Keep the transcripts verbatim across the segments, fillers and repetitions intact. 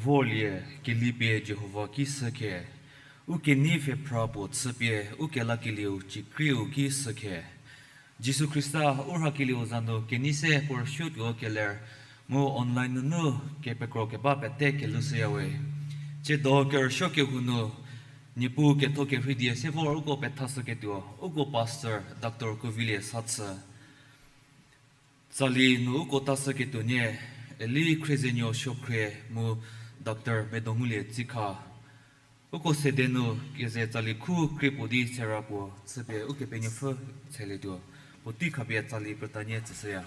Vorlie kelipie Jihova ki shükhe, u kenei pfhephra puo chüpie u kelakelieu cekrieu ki shükhe. Jisu Khrista u rhakelieu za nu kenei se puo rüsuotuo keler mu online nunu kepekro keba pete kelhoushüyawe. Tsiedo kerüsuo kehou nu Niepuu ketho kerhei die se vor uko pethashüketuo uko pastor Doctor Kovilie Sachü. Tsali nu uko tashüketuo nie, Eli Khriezenuo Suokhrie mu Doctor Medongulie Tsikha. Uko sede nu keze tsali khu krie puo di sera puo chüpie Ukepenuopfü tshelietuo. Puotei khapie tsali krüta nie tsüshüya.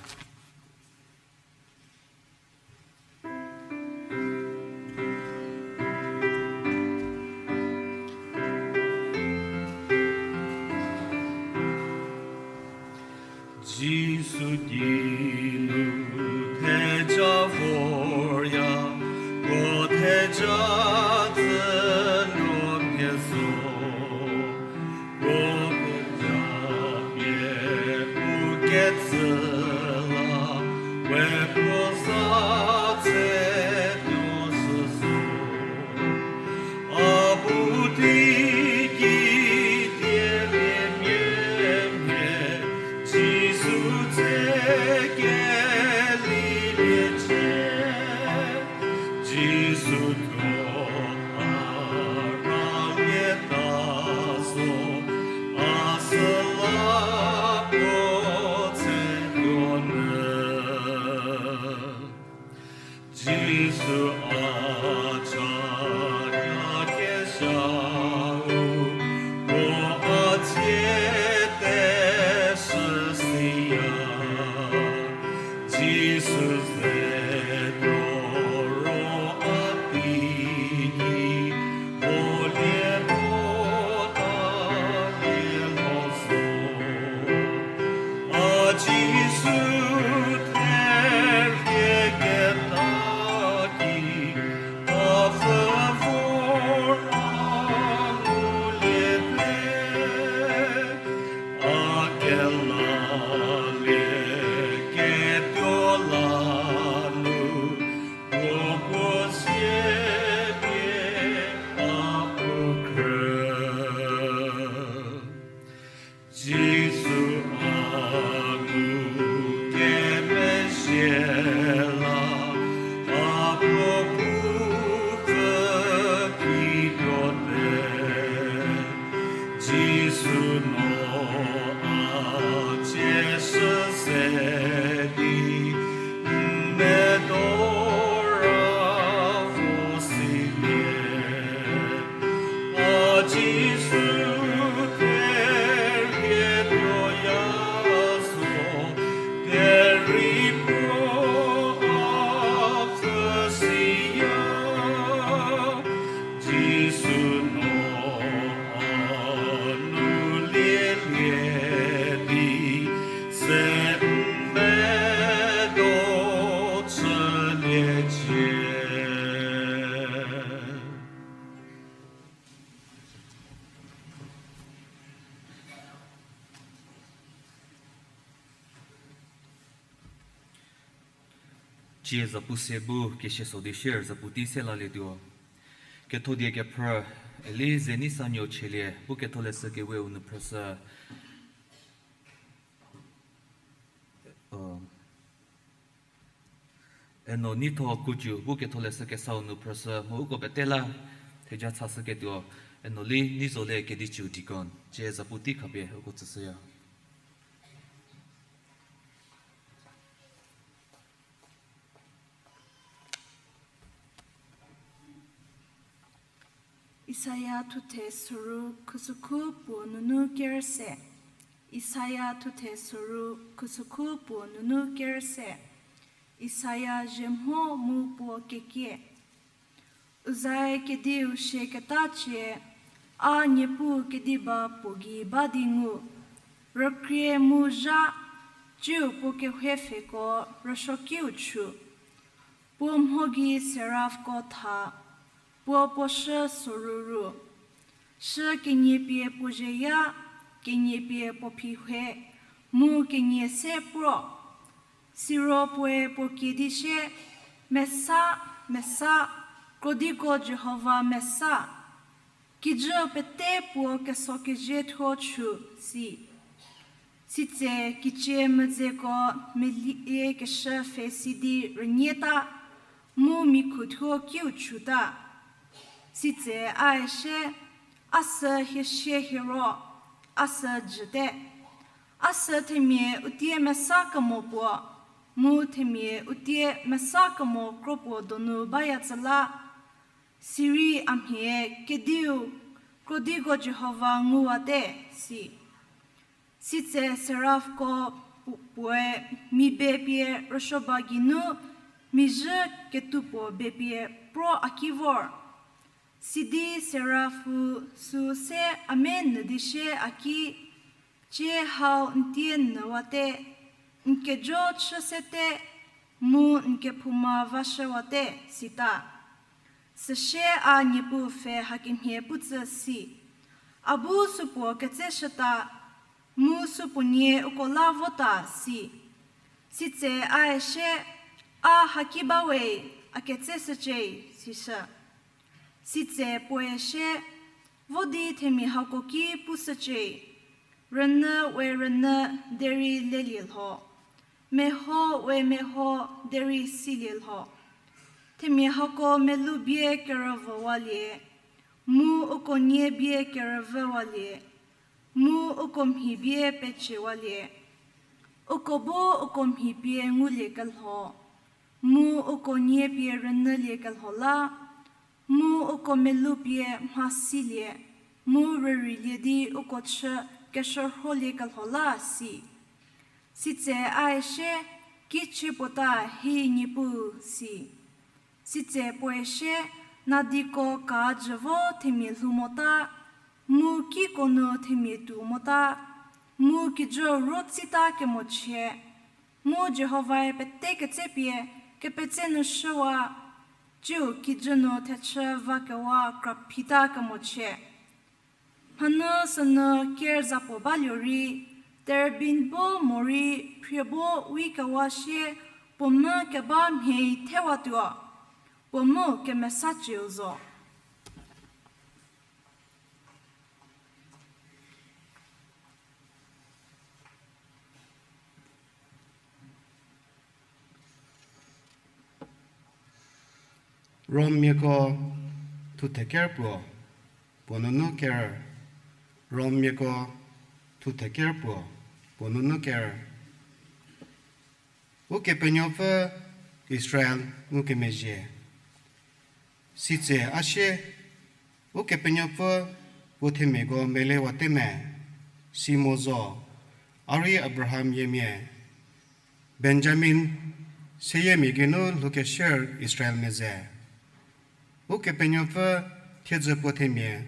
Jisu kinu theja vorya, puo theja tsünuo pie zo, puo theja pie u ketsü la, we puo za tse tuo shü zo. A bu teiki dielie mia mhie, Jisu tse keliliecie. Jisu thuo a ralieta zo, a süla puo tse tuo nyü. Jisu a chaya kezhau, puo a tsie te shü siya. Jisu ze tuo ro a teiki, puo lie puo ta lie lho zo. A Jisu therhie keta ki, a pfü vor a ngulie te. A kelalie ketuo la nu, puo puo sie pie a puo khrü. Jisu a ngu kemezhie la, a puo pu pfü kituo te. Jisu no a tsieshü se di, n medo ra vo silie. A Jisu therhie tuoya zo, derei puo a pfü siya. Jisu no a nu lielie di, se n medo chüliecie. Tsie zapu se bu kesieso di shier zapu tei se lalietuo. Kethodie kephrü, Eli Zeneisanuo Chielie bu Ketholeshü Keweu nu phrüshü. Eno Neitho Kucü bu Ketholeshü Kesau nu phrüshü mu uko pete la theja chashüketuo, Eno Li Neizole Kedicü deacon, tsie zapu tei khapie uko tsüshüya. Isaia thuthe soru khusükhu puo nunu kerse. Isaia thuthe soru khusükhu puo nunu kerse. Isaia zhie mho mu puo kekie. Uzae kediu shieketacie, a Niepuu kediba puo gei ba di ngu, rükrie mu zha, ciu puo kehoupheko rüsuokiu chu. Puo mho gei seraphko tha, puo puo shü soruru. Shü kenie pie puo zhieya, kenie pie puo phihue, mu kenie se pro. Siro puoe puo kie di sie, Mesa, mesa, Krodiko Jihova mesa, kijü pete puo kesokezhie thuo chu, si. Sitse kicie medzeko meliekeshü pfhe si di rünyieta, mu mikhuthuo kiu chuta. Sitse a-e sie, a sü hiesie hiero, a sü jüte. A sü themia utie mesa kemo puo, mu themia utie mesa kemo kro puo donu baya tsüla, sirei a mhie, Kediu, Krodiko Jihova nguwate, si. Sitse seraphko pu-, puoe mi be pie rüsuoba geinu mizhü ketupuo be pie pro a ki vor. Sidi seraphu süu se a me nyü di sie a ki, Cie hau n tie nyüwate, n kejo chü sete, mu n kephouma vashüwate, sita. Süsie a Niepuu pfhe hakemhie putsü si, a bu supuo ketseshüta, mu supuonie uko la vota, si. Sitse a-e sie, A haki bawe, a ketseshücie, sishü. Sitse puoe sie, Vo di themia hako ki pushücie, rünyü we rünyü derei lelie lho, meho we meho derei silie lho. Themia hako melou bie kerüvowalie, mu uko nie bie kerüvüwalie, mu uko mhi bie peciewalie. Uko bu uko mhi pie nguliekelho, mu uko nie pie rünyüliekelho la, mu uko melou pie mhasilie, mu rüreilie di uko chü keshürholiekelho la, si. Sitse a-e sie, Kichie puota, hi Niepuu, si. Sitse puoe sie, Nadiko kajü vo themia lhou mota, mu kiko nu themia tuo mota, mu kijü ro tsita kemochie, mu Jihovae pete ketsepie kepetse nu shüwa, tsiu kijü nu thechü vakewa kraphita kemochie. Mhanu sünu ker zapuo baluo rei, terebin bo morei phrie bo wikewa sie puo mu keba mhie thewatuo, puo mu kemesa cieu zo. Rommiako thuthe ker puo, puo nunu ker. Rommiako thuthe ker puo, puo nunu ker. Ukepenuopfü Israel ngukemezhie. Sitse a sie, Ukepenuopfü puo themiako melewate me, si mo zo, a rei Abraham yiemia, Benjamin seyiemia geinu lhoukeshür Israelmia ze. Ukepenuopfü thiedzü puo themia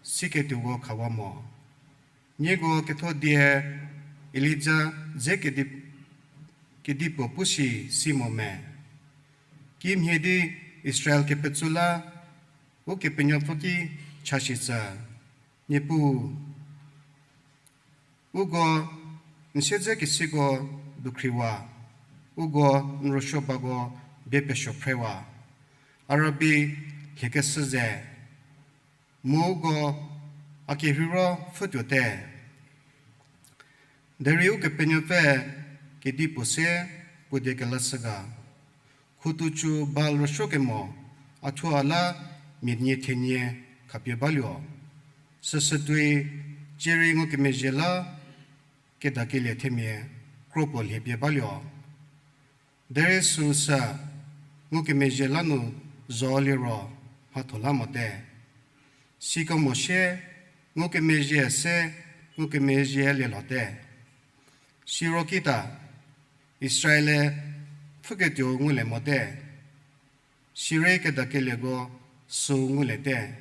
siketuoko khawa mo. Nieko ketho die Elija dze kedi, kedipuo pushi si mo me. Kimhie di Israel kepetsu la Ukepenuopfü ki chashicü, Niepuu, uko n siedzekesiko dukhriwa, uko n rüsuobako bie pesuo phrewa, a rübei lhiekeshü ze, mu uko a kerheiro pfhütuote. Derei Ukepenuopfü kedipuo se puo die kelashü ga? Khutoucü Baal rüsuokemo a thuo a la mia nie thenie khapie baluo. Süsü tuoi, cierei ngukemezhie la kedakelie themia kro puo lhiepie baluo. Derei süu sü ngukemezhie la nu zo liro mhatho la mote. Sikemo sie ngukemezhie se ngukemezhie lielhote. Siro kita, Israel-e pfhüketuo ngulie mote. Sirei kedakelieko süu nguliete.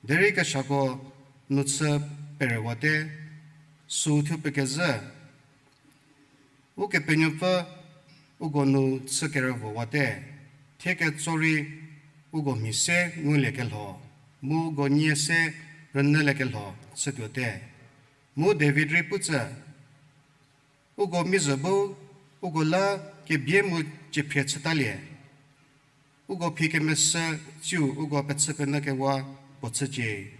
Derei kesako nu chü perewate, süu thuo pekezhü. Ukepenuopfü uko nu chü kerüvowate, thie ketso rei uko mhi se nguliekelho, mu uko nie se rünyüliekelho chütuote. Mu David rei putsü, uko mizo bu uko la kebie mu ciephrie chütalie. Uko phi kemesü tsiu uko pechü penyü kewa puo chücie.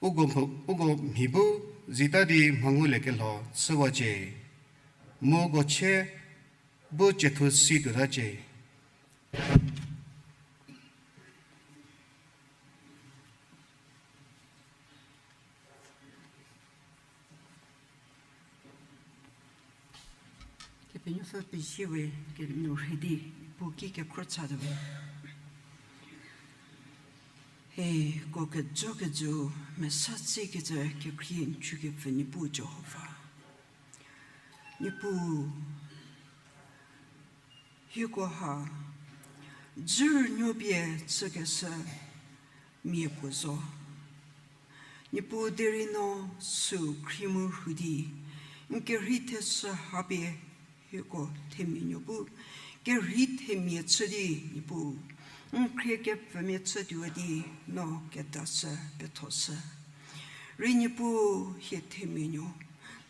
Uko mho-, uko mhi bu zita di mha nguliekelho chüwacie. Mu uko chie bu ciethu si tuotacie. Kepenuopfü pezie we, kenu rhei di puo ki kekhro chatuo we. Hieko kejo kejo, mesa tsikecü kekhrie n chükepfü Niepuu Jihova. Niepuu, hieko ha dzürünuo pie chükeshü mia puo zo. Niepuu derei no süu khrie mu rhu di, n kerhei theshü ha pie hieko themia nuo bu kerhei themia chü di Niepuu, n khrie kepfümia chütuo di no kedashü pethoshü. Rei Niepuu hie themia nuo,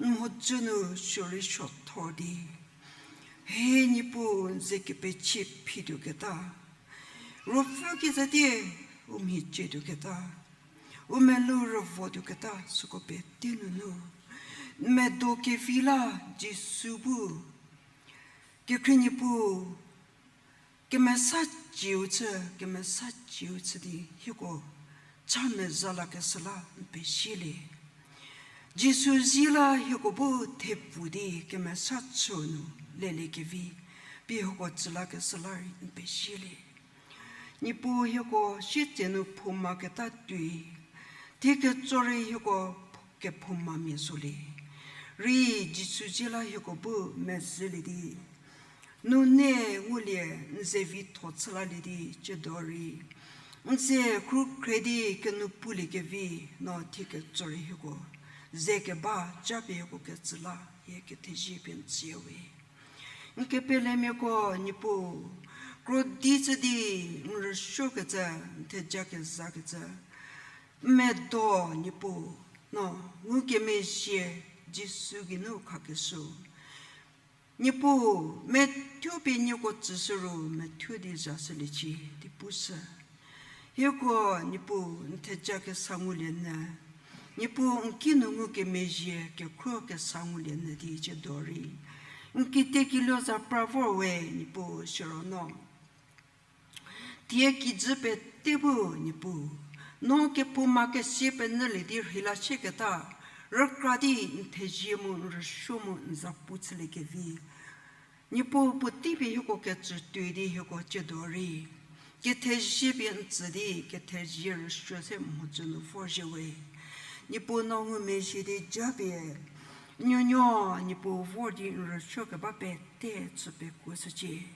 n mhodzü nu suorei suothor di, he Niepuu n ze kepechie phituoketa, ruopfü kezhatie u mhi cietuoketa, u melou rüvotuoketa süko pete nunu, n medo kevi la Jisu bu, kekhrie Niepuu, kemesa cieu chü, kemesa cieu chü di hieko cha meza lakeshü la n pezielie. Jisu zie la hieko bu thepfu di kemesa chü nu leliekevi pie hieko tsü lakeshü la rei n pezielie. Niepuu hieko sietsenu phouma keta tuoi, thie ketso rei hieko kephoumamia zolie. Rei Jisu zie la hieko bu mezhülie di, nune ngulie n ze vitho chü lalie di ciedo rei, n ze khrukhre di kenu puliekevi no thie ketso rei hieko ze keba japie hieko ketsü la hie kethezie pie n tsüya we. N kepelemiako Niepuu, krodi chü di n rüsuokecü, n theja kezakecü, n medo Niepuu, no ngukemezhie Jisu geinu khakeshüu. Niepuu, methuo pie nieko tsüshü ru methuo di zashüliecie di pushü. Hieko, Niepuu, n theja kesa ngulie nyü, Niepuu n kinu ngukemezhie kekhruo kesa ngulie nyü di ciedo rei, n kitiekilo za pra vor we, Niepuu, siro no thie kijü pete bu, Niepuu, no kephouma kesie penyülie di rheila shieketa, rükra di n thezie mu n rüsuo mu n zapu chüliekevi, Niepuu puotei pie hieko kecü tuoi di hieko ciedo rei, kethezie pie n tsü di kethezie rüsuo se mhodzü nu vorzhie we. Niepuu no ngumezhie di japie n nuonuo, Niepuu vor di n rüsuo keba pete chü pekuoshücie.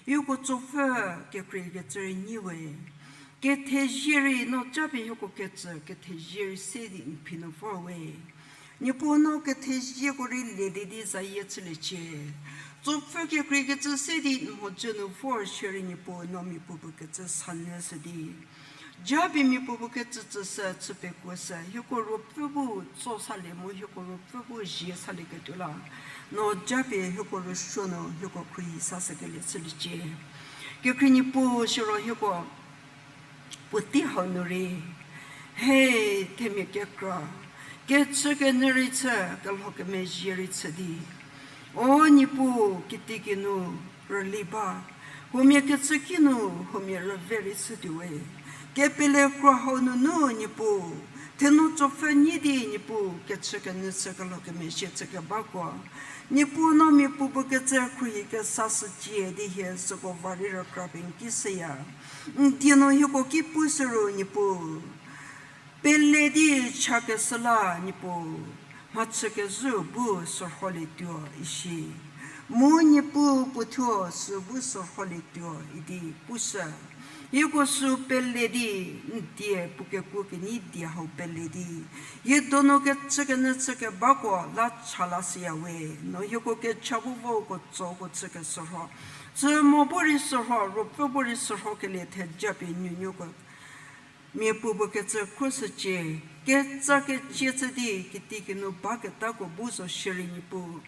Hieko tsopfü kekreikecü rei nyi we. Kethezie rei no japie hieko kecü kethezie rei se di n phi nu vor we. Niepuu no kethezieko rei lelie di zayie chüliecie. Tsopfü kekreikecü se di n mhodzü nu vor shierei Niepuu no miapuopuo kecü sanyü shü di, japie miapuopuo kecü tsüshü chü pekuoshü, hieko ruopfü bu tso salie mu hieko ruopfü bu zie salieketuo la, no japie hieko rüsuo nu hieko khruohi sashükelie chüliecie. Kekhrie Niepuu siro hieko puotei hau nu rei, he, themia kekra, kechükenyü rei chü, kelhokemezhie rei chü di, o Niepuu, kitiekinu rüli ba, huomia kechü kinu huomia rüve rei chütuo we. Kepele kro hau nunu Niepuu, thenu tsopfü nyi di Niepuu kechükenyü chü kelhokemezhie chükebako, Niepuu no miapuopuo kecü khruohi kesashücie di hie süko va rei rükra pie n ki shüya. N die nu hieko ki pushü ru Niepuu, pele di chakeshü la Niepuu, mhachükezhü bu shürholietuo isi. Mu Niepuu puothuo sü bu shürholietuo idi pushü. Hieko sü pele di, n die puo kekuo kenyi die hau pele di, hie donu kechükenyü chükebako la cha lashüya we, no hieko kecha bu voko tsoko chükeshürho, chü mo bu rei shürho, ruopfü bu rei shürhokelie theja pie nuonuoko miapuopuo kecü khruoshücie, ketsa kecie chü di kitiekinu baketako bu zo shierei Niepuu.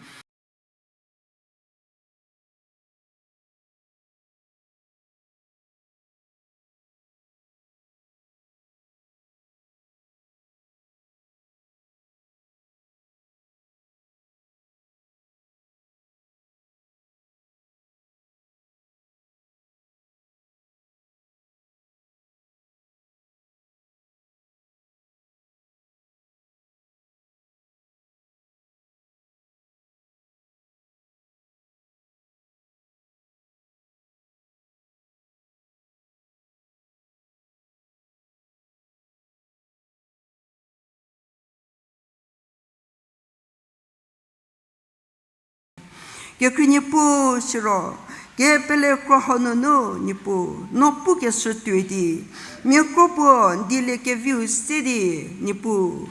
Kekhrie Niepuu siro, kepele kro hau nunu Niepuu, no pukeshü tuoi di, mia kro puo n dieliekeviu se di, Niepuu,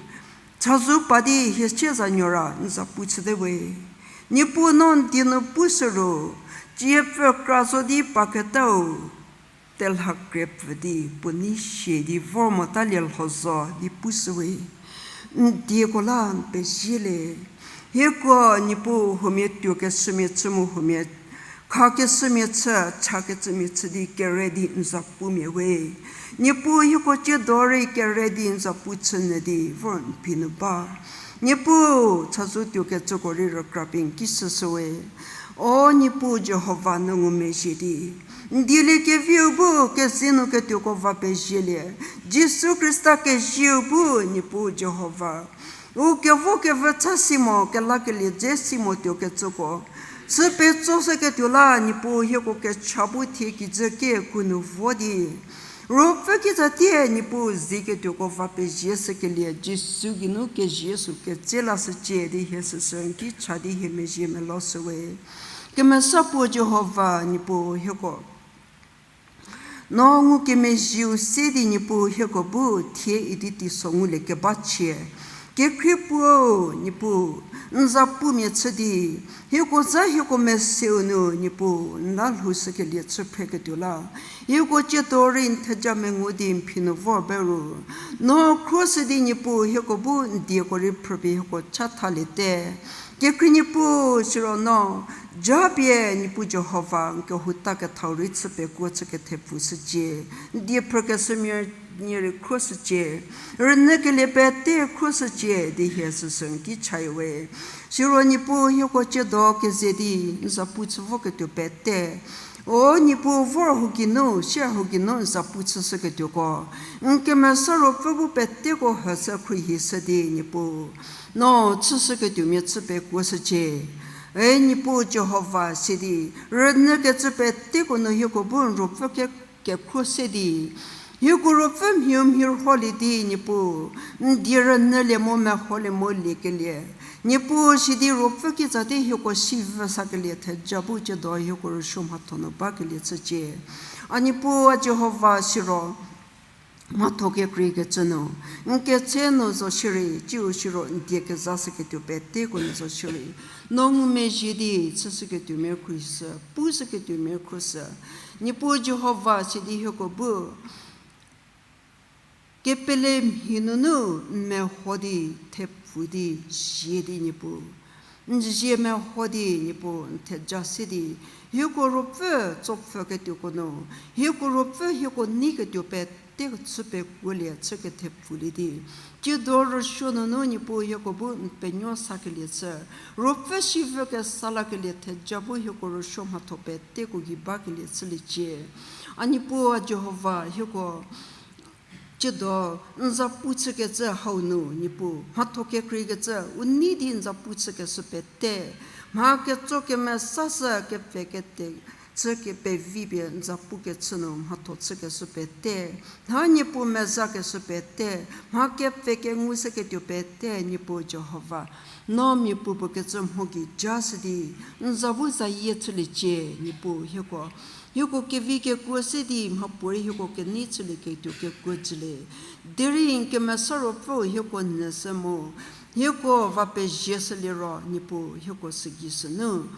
chazou pa di hie chie za nuora n za pu chüte we. Niepuu no n die nu pushü ro, tsiepfü kra zo di paketau, telha kre pfü di puo nei sie di vor motalie lho zo di pushü we. N dieko la n pezie le. Hieko Niepuu huomia tuokeshümia chü mu huomia khakeshümia chü, chakecümia chü di kere di n za pumia we. Niepuu hieko tsiedo rei kere di n za pu chü nyü di vor n phi nu ba. Niepuu, chazou tuokecüko rei rükra pie n ki shüshü we. O Niepuu Jihova, no ngumezhie di, n dieliekeviu bu kezei nu ketuoko va pezielie, Jisu Khrista kezieu bu Niepuu Jihova, u kevo kevü cha si mo, kelakelie dze si mo tuokecüko, chü petsoshüketuo la Niepuu hieko kecha bu thie kijü kieku nu vo di, Ruopfü kitsatie Niepuu ziketuoko va pezie shükelie Jisu geinu kezie sü ketse lashücie di hie süsü n ki cha di hie mezhie meloshü we. Kemesa puo Jihova Niepuu hieko, no ngukemezhieu se di Niepuu hieko bu thie idi teiso ngulie keba chie. Kekhrie puo Niepuu, n za pumia chü di, hieko za hieko meseu nu Niepuu n la lhoushükelie chü phreketuo la, hieko tsiedo rei n theja mengu di n phi nu vor be ru, no khruoshü di Niepuu hieko bu n dieko rei phrüpie hieko chathaliete. Kekhrie Niepuu siro no, japie Niepuu Jihova n kehouta kethau rei chü pekuo chü kethepfushücie, n die phrükeshümia nie rei khruoshücie, rünyükelie pete khruoshücie di hie süsü n ki chaya we. Siro Niepuu hieko tsiedo keze di n za pu chü voketuo pete, o Niepuu vor hou geinu, sier hou geinu n za pu chüshüketuoko, n Kemesa Ruopfü bu peteko hüshü khruohishü di Niepuu, no chüshüketuomia chü pekuoshücie. E Niepuu Jihova sidi, rünyükecü peteko nu hieko bu n ruopfü ke-, kekhruo se di, hieko ruopfü mhiu mhirholie di Niepuu, n die rünyülie mu meholie mu liekelie, Niepuu sidi ruopfü kitsatie hieko sivü sakelie theja bu tsiedo hieko rüsuo mhatho nu bakelie chücie. A Niepuu a Jihova siro, mhatho kekreikecü nu, n ketse nu zo shierei, tsiu siro n die kezashüketuo peteko nu zo shierei, no ngumezhie di chüshüketuomia khruohishü, pushüketuomia khruohishü. Niepuu Jihova sidi hieko bu kepele mhi nunu n meho di, thepfu di, zie di Niepuu, n zie meho di Niepuu n theja se di, hieko ruopfü tsopfhüketuoko nu, hieko ruopfü hieko neiketuo pete chü pekuolie chü kethepfulie di, tsiedo rüsuo nunu Niepuu hieko bu n penuo sakelie chü, ruopfü sivü kesa lakelie theja bu hieko rüsuo mhatho peteko gei bakelie chüliecie. A Niepuu a Jihova hieko tsiedo n za pu chükecü hau nu Niepuu, mhatho kekreikecü u nei di n za pu chükeshü pete, mha ketso kemesashü kepfhe kete chü kepevipie n za pukecü nu mhatho chükeshü pete, mha Niepuu mezakeshü pete, mha kepfhe kengushüketuo pete Niepuu Jihova, no miapuopuo kecü mho gei jashü di, n za bu zayie chüliecie Niepuu hieko. Hieko kevi kekuo se di mhapuorei hieko kenei chülieketuo kekuo jülie. Derei n Kemesa Ruopfüu hieko nyüshü mu, hieko va pezie shüliro Niepuu hieko sügei sünu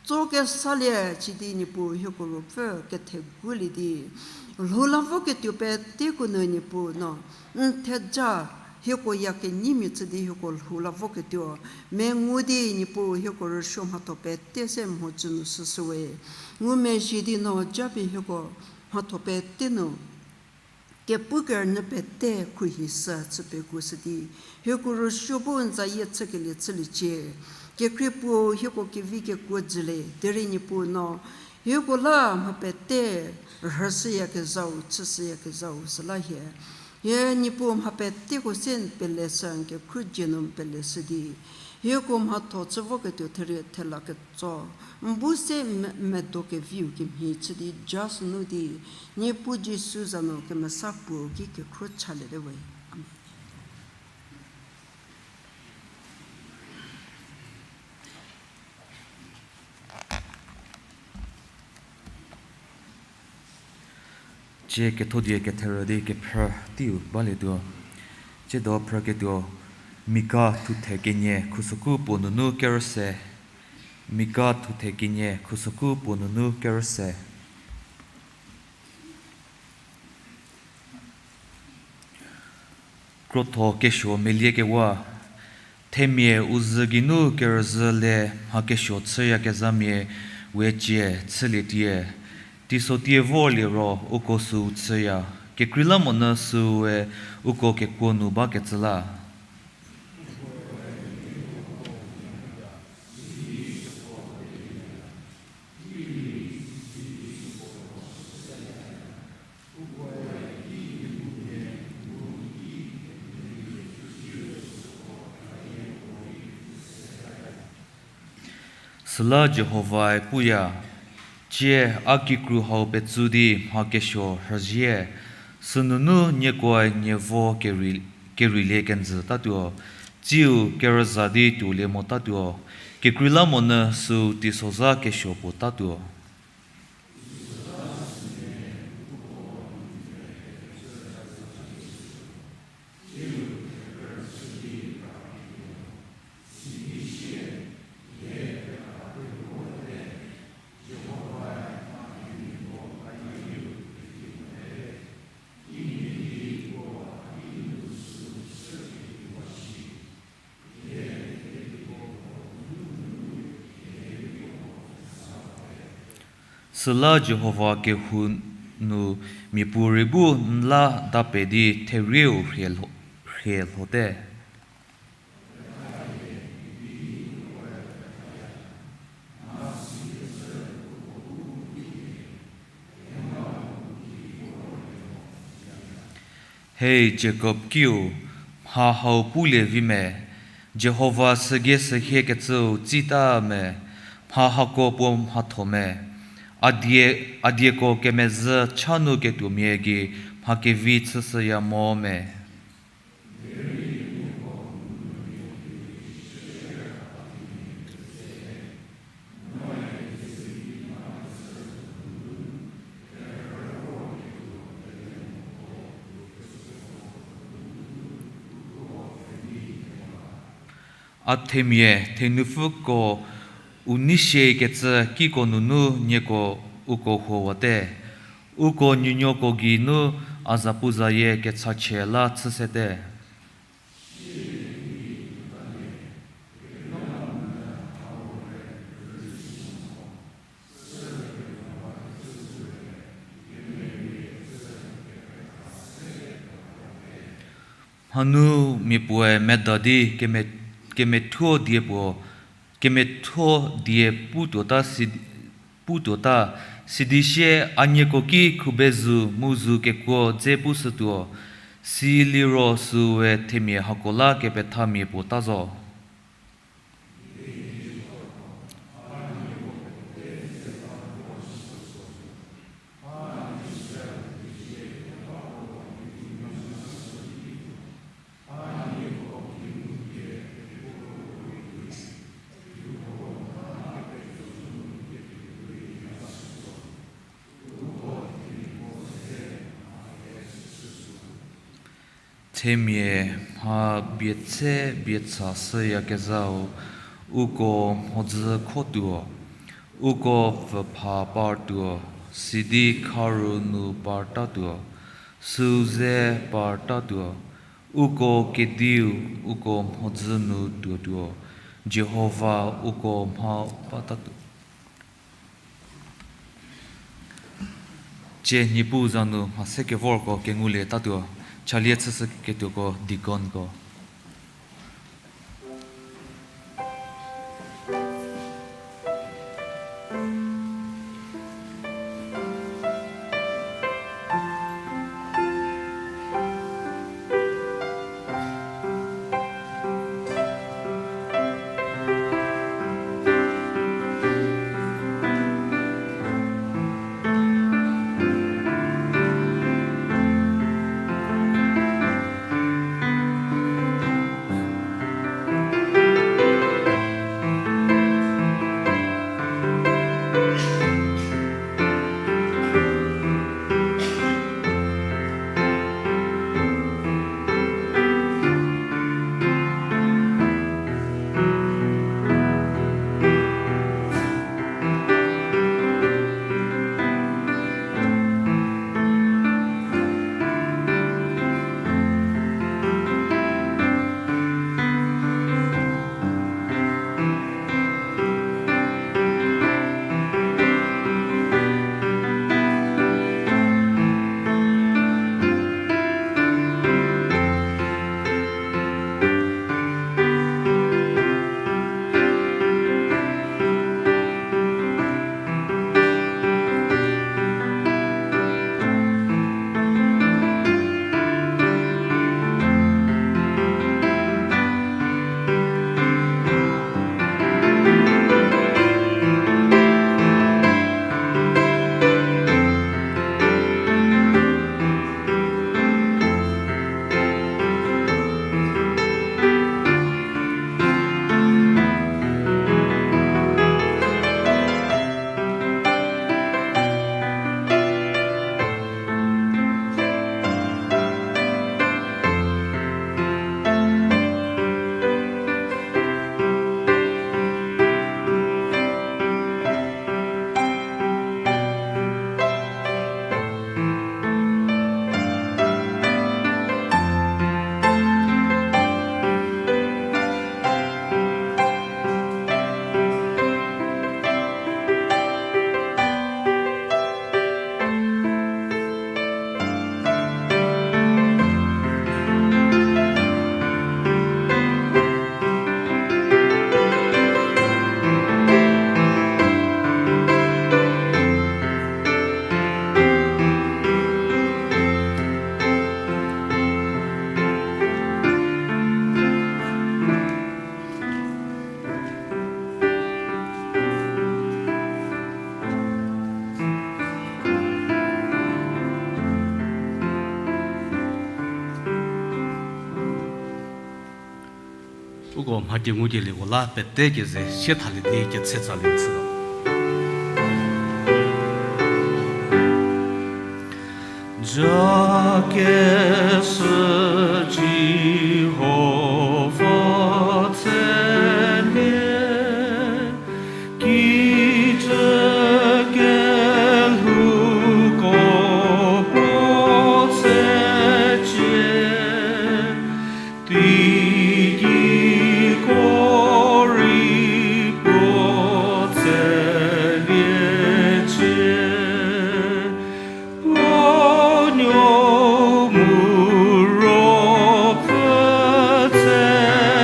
tso kesalie chü di Niepuu hieko ruopfü kethegulie di, lhou la voketuo peteko nu Niepuu no n theja hieko ya kenyimia chü di hieko lhou la voketuo mengu di Niepuu hieko rüsuo mhatho pete se mhodzü nu shüshüwe. Ngumezhie di no japie hieko mhatho pete nu kepu kerünyü pete khruohishü chü pekuoshü di, hieko rüsuo bu n zayie chükelie chüliecie. Kekhrie puo hieko kevi kekuo jülie, derei Niepuu no hieko la mha pete rhüshüyakezhau, chüshüyakezhau süla hie, hie Niepuu mha peteko se n peleshü, n kekhruohie nu n peleshü di, hieko mhatho chü voketuo therie thela ketso n bu se me-, medo keviu kemhie chü di ja sünu di, Niepuu Jisu za nu kemesa puo ki kekhruo chaliete we. Amen. Cie kethodie ketherü di kephrü teiu balietuo. Tsiedo phrüketuo, Mika thuthe kenie khusüku puo nunu kerüse. Mika thuthe kenie khusüku puo nunu kerüse. Krotho kesuo meliekewa, themia u zhü geinu kerüzhü le mha kesuo chüyakezhamia we cie chülietie, teisotie vorliero uko süu chüya, kekreilamonyü süue uko kekuo nu bakecü la. Süla Jihovae puya, cie a kikru hau petsu di mha kesuo rhüzie, sünunu niekoe nie vo kerei, kereilie kenjütatuo, tsiu kerüza di tuolie motatuo, kekreilamonyü süu teisozha kesuo puotatuo. Süla Jihova kehou nu miapuorei bu n la dape di therieu rhie lho-, rhie lhote. Hei Jakob kiu, mha hau pulie vi me, Jihova sügei sühiekecüu tsita me, mha hako puo mhatho me, a die, a dieko kemezhü cha nu ketuomia gei mha kevi chüshüya mo me. A themia thenupfüko u nei siekecü kiko nunu nieko uko huowate. Uko nuonuoko geinu a zapuzayie kechachie la chüsete. Mhanu mia puoe meda di keme-, kemethuo die puo, kemethuo die putuota si-, putuota, sidi sie a nieko ki khubezu mu zu kekuo dze pushütuo, siliro süue themia hako la kepethamia puo ta zo. Themia mha bietse bietsa shüyakezhau, uko mhodzü khotuo, uko pfüpha partuo, sidi kharu nu partatuo, süu ze partatuo, uko kediu, uko mhodzü nu tuotuo, Jihova uko mha patatuo. Cie Niepuu za nu mha se kevorko kengulietatuo, chalie chüshüketuoko deaconko. Uko mhati ngukelieko la pete keze sie thalie di ketse tsalie chü. Jakesü Jihova tselie, kijü kelhouko puo tsecie, teigiko rei puo tseliecie, puo nuo mu ruopfü tseliecie.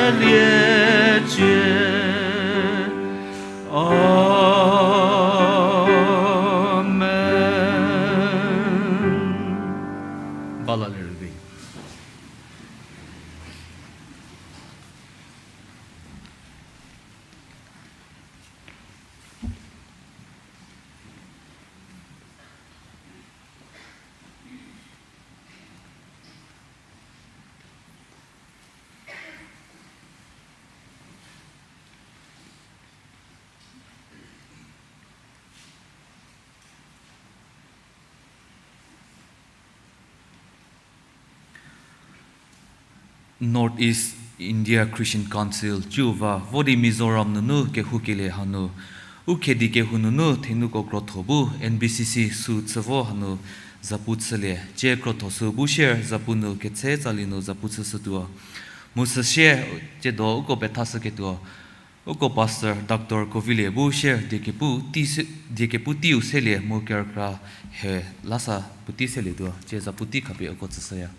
Amen. Bala lerüvi. North East India Christian Council ciu va vo di Mizoram nunu kehoukelie hanu, u khedi kehou nunu thenuko krotho bu N B C C sü chü vo hanu zapu chülie, cie krotho sü bu share zapu nu ketse tsali nu zapu chüshütuo. Mu süsie, tsiedo uko pethashüketuo, uko pastor Doctor Kovilie bu share diekepu tei se-, diekepu teiu selie mu kerükra he lasa puotei selietuo, cie zapu tei khapie uko tsüshüya.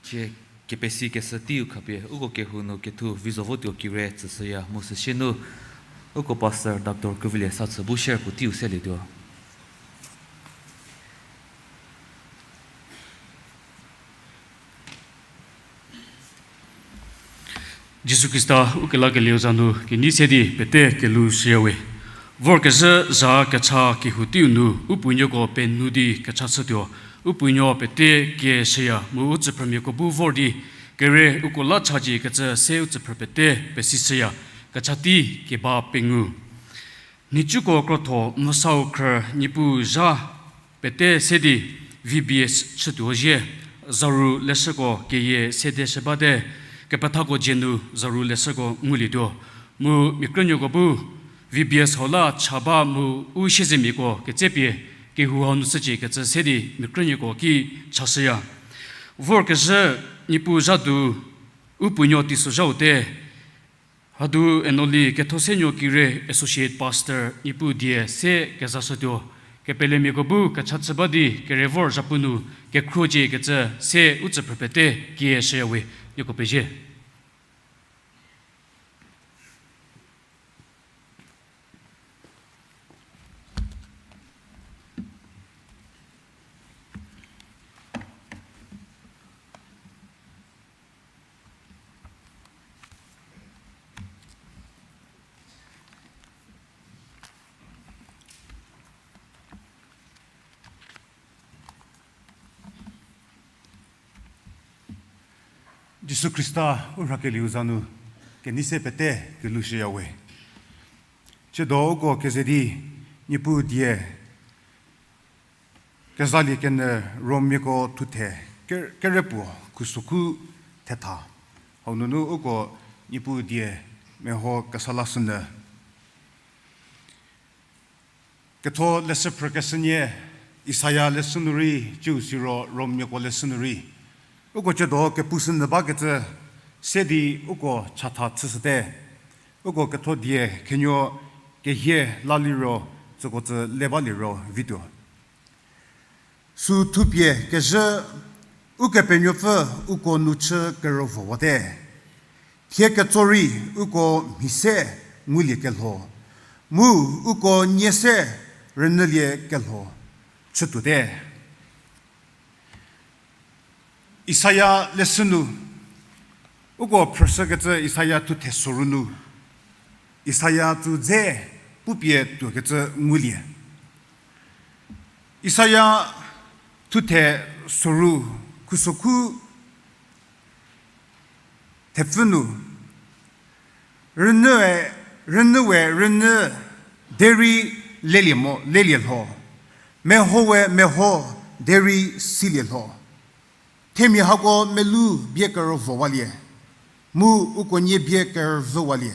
Sie kepesi kesü teiu khapie uko kehou nu kethu vi zo votuo kire tsüshüya mu süsie nu uko Pastor Doctor Kuvilie Satsü bu share puo teiu selietuo. Jisu Khrista ukelakelieu za nu kenei se di pete kelou shüyawe. Vorkezhü zha kecha kehou teiu nu u puonuoko penuo di kecha chütuo, u puonuo pete kie shüya mu u tsüphrümiako bu vor di kere uko la chacie kecü se u tsüphrü pete pesi shüya, kecha tei keba pengou. Nhicuko krotho mvüsau khrü Niepuu zha pete se di V B S chütuo zhie, zaru leshüko keyie sede shü bate, kepethako dzie nu zaru leshüko ngulietuo. Mu mia krünuoko bu V B S hau la cha ba mu u siezemiako ketsepie kehou hau nu shücie kecü se di mia krünuoko ki chashüya. Vorkezhü Niepuu zha du u puonuo teisozhaute, hadu Enoli Kethosenuo Kire Associate Pastor Niepuu die se kezashütuo, kepelemiako bu kecha chü ba di kere vor zhapu nu kekhruocie kecü se u tsüphrü pete kie shüyawe, nieko pezie. Jisu Khrista u rhakelieu za nu kenei se pete kelou shüyawe. Tsiedo uko keze di Niepuu die Kezalie Kenyü Rommiako thuthe ke-, kerepuo khusokhu thetha. Hau nunu uko Niepuu die meho kesa lashünyü. Ketho leshü phrükeshü nie, Isaia leshü nu rei, ciu siro Rommiako leshü nu rei. Uko tsiedo kepushünyü bakecü se di uko chatha chüshüte. Uko ketho die khenuo kehie la liro, tsüko tsü le ba liro vituo. Sü thupie kezhü, Ukepenuopfü uko nu chü kerüvowate. Thie ketso rei uko mhi se nguliekelho, mu uko nie se rünyülie kelho chütuote. Isaia leshü nu, uko phrüshükecü Isaia thuthe soru nu, Isaia tsü dze pupie tuokecü ngulie. Isaia thuthe soru khusokhu thepfü nu, rünyüe, rünyüwe rünyü derei lelie mo, lelie lho. Mehowe meho derei silie lho. Themia hako melou bie kerüvowalie, mu uko nie bie kerüvüwalie,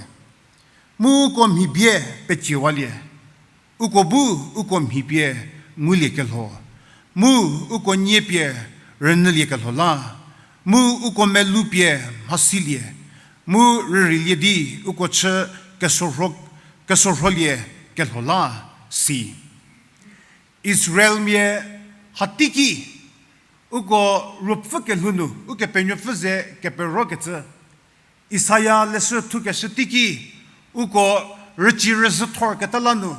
mu uko mhi bie peciewalie. Uko bu uko mhi pie nguliekelho, mu uko nie pie rünyüliekelho la, mu uko melou pie mhasilie, mu rüreilie di uko chü kesorho-, kesorholie kelho la, si. Israelmia hateiki uko ruopfü kelhou nu Ukepenuopfü ze keperokecü Isaia leshü thukeshü teiki, uko rüci rüzhü thorketa la nu,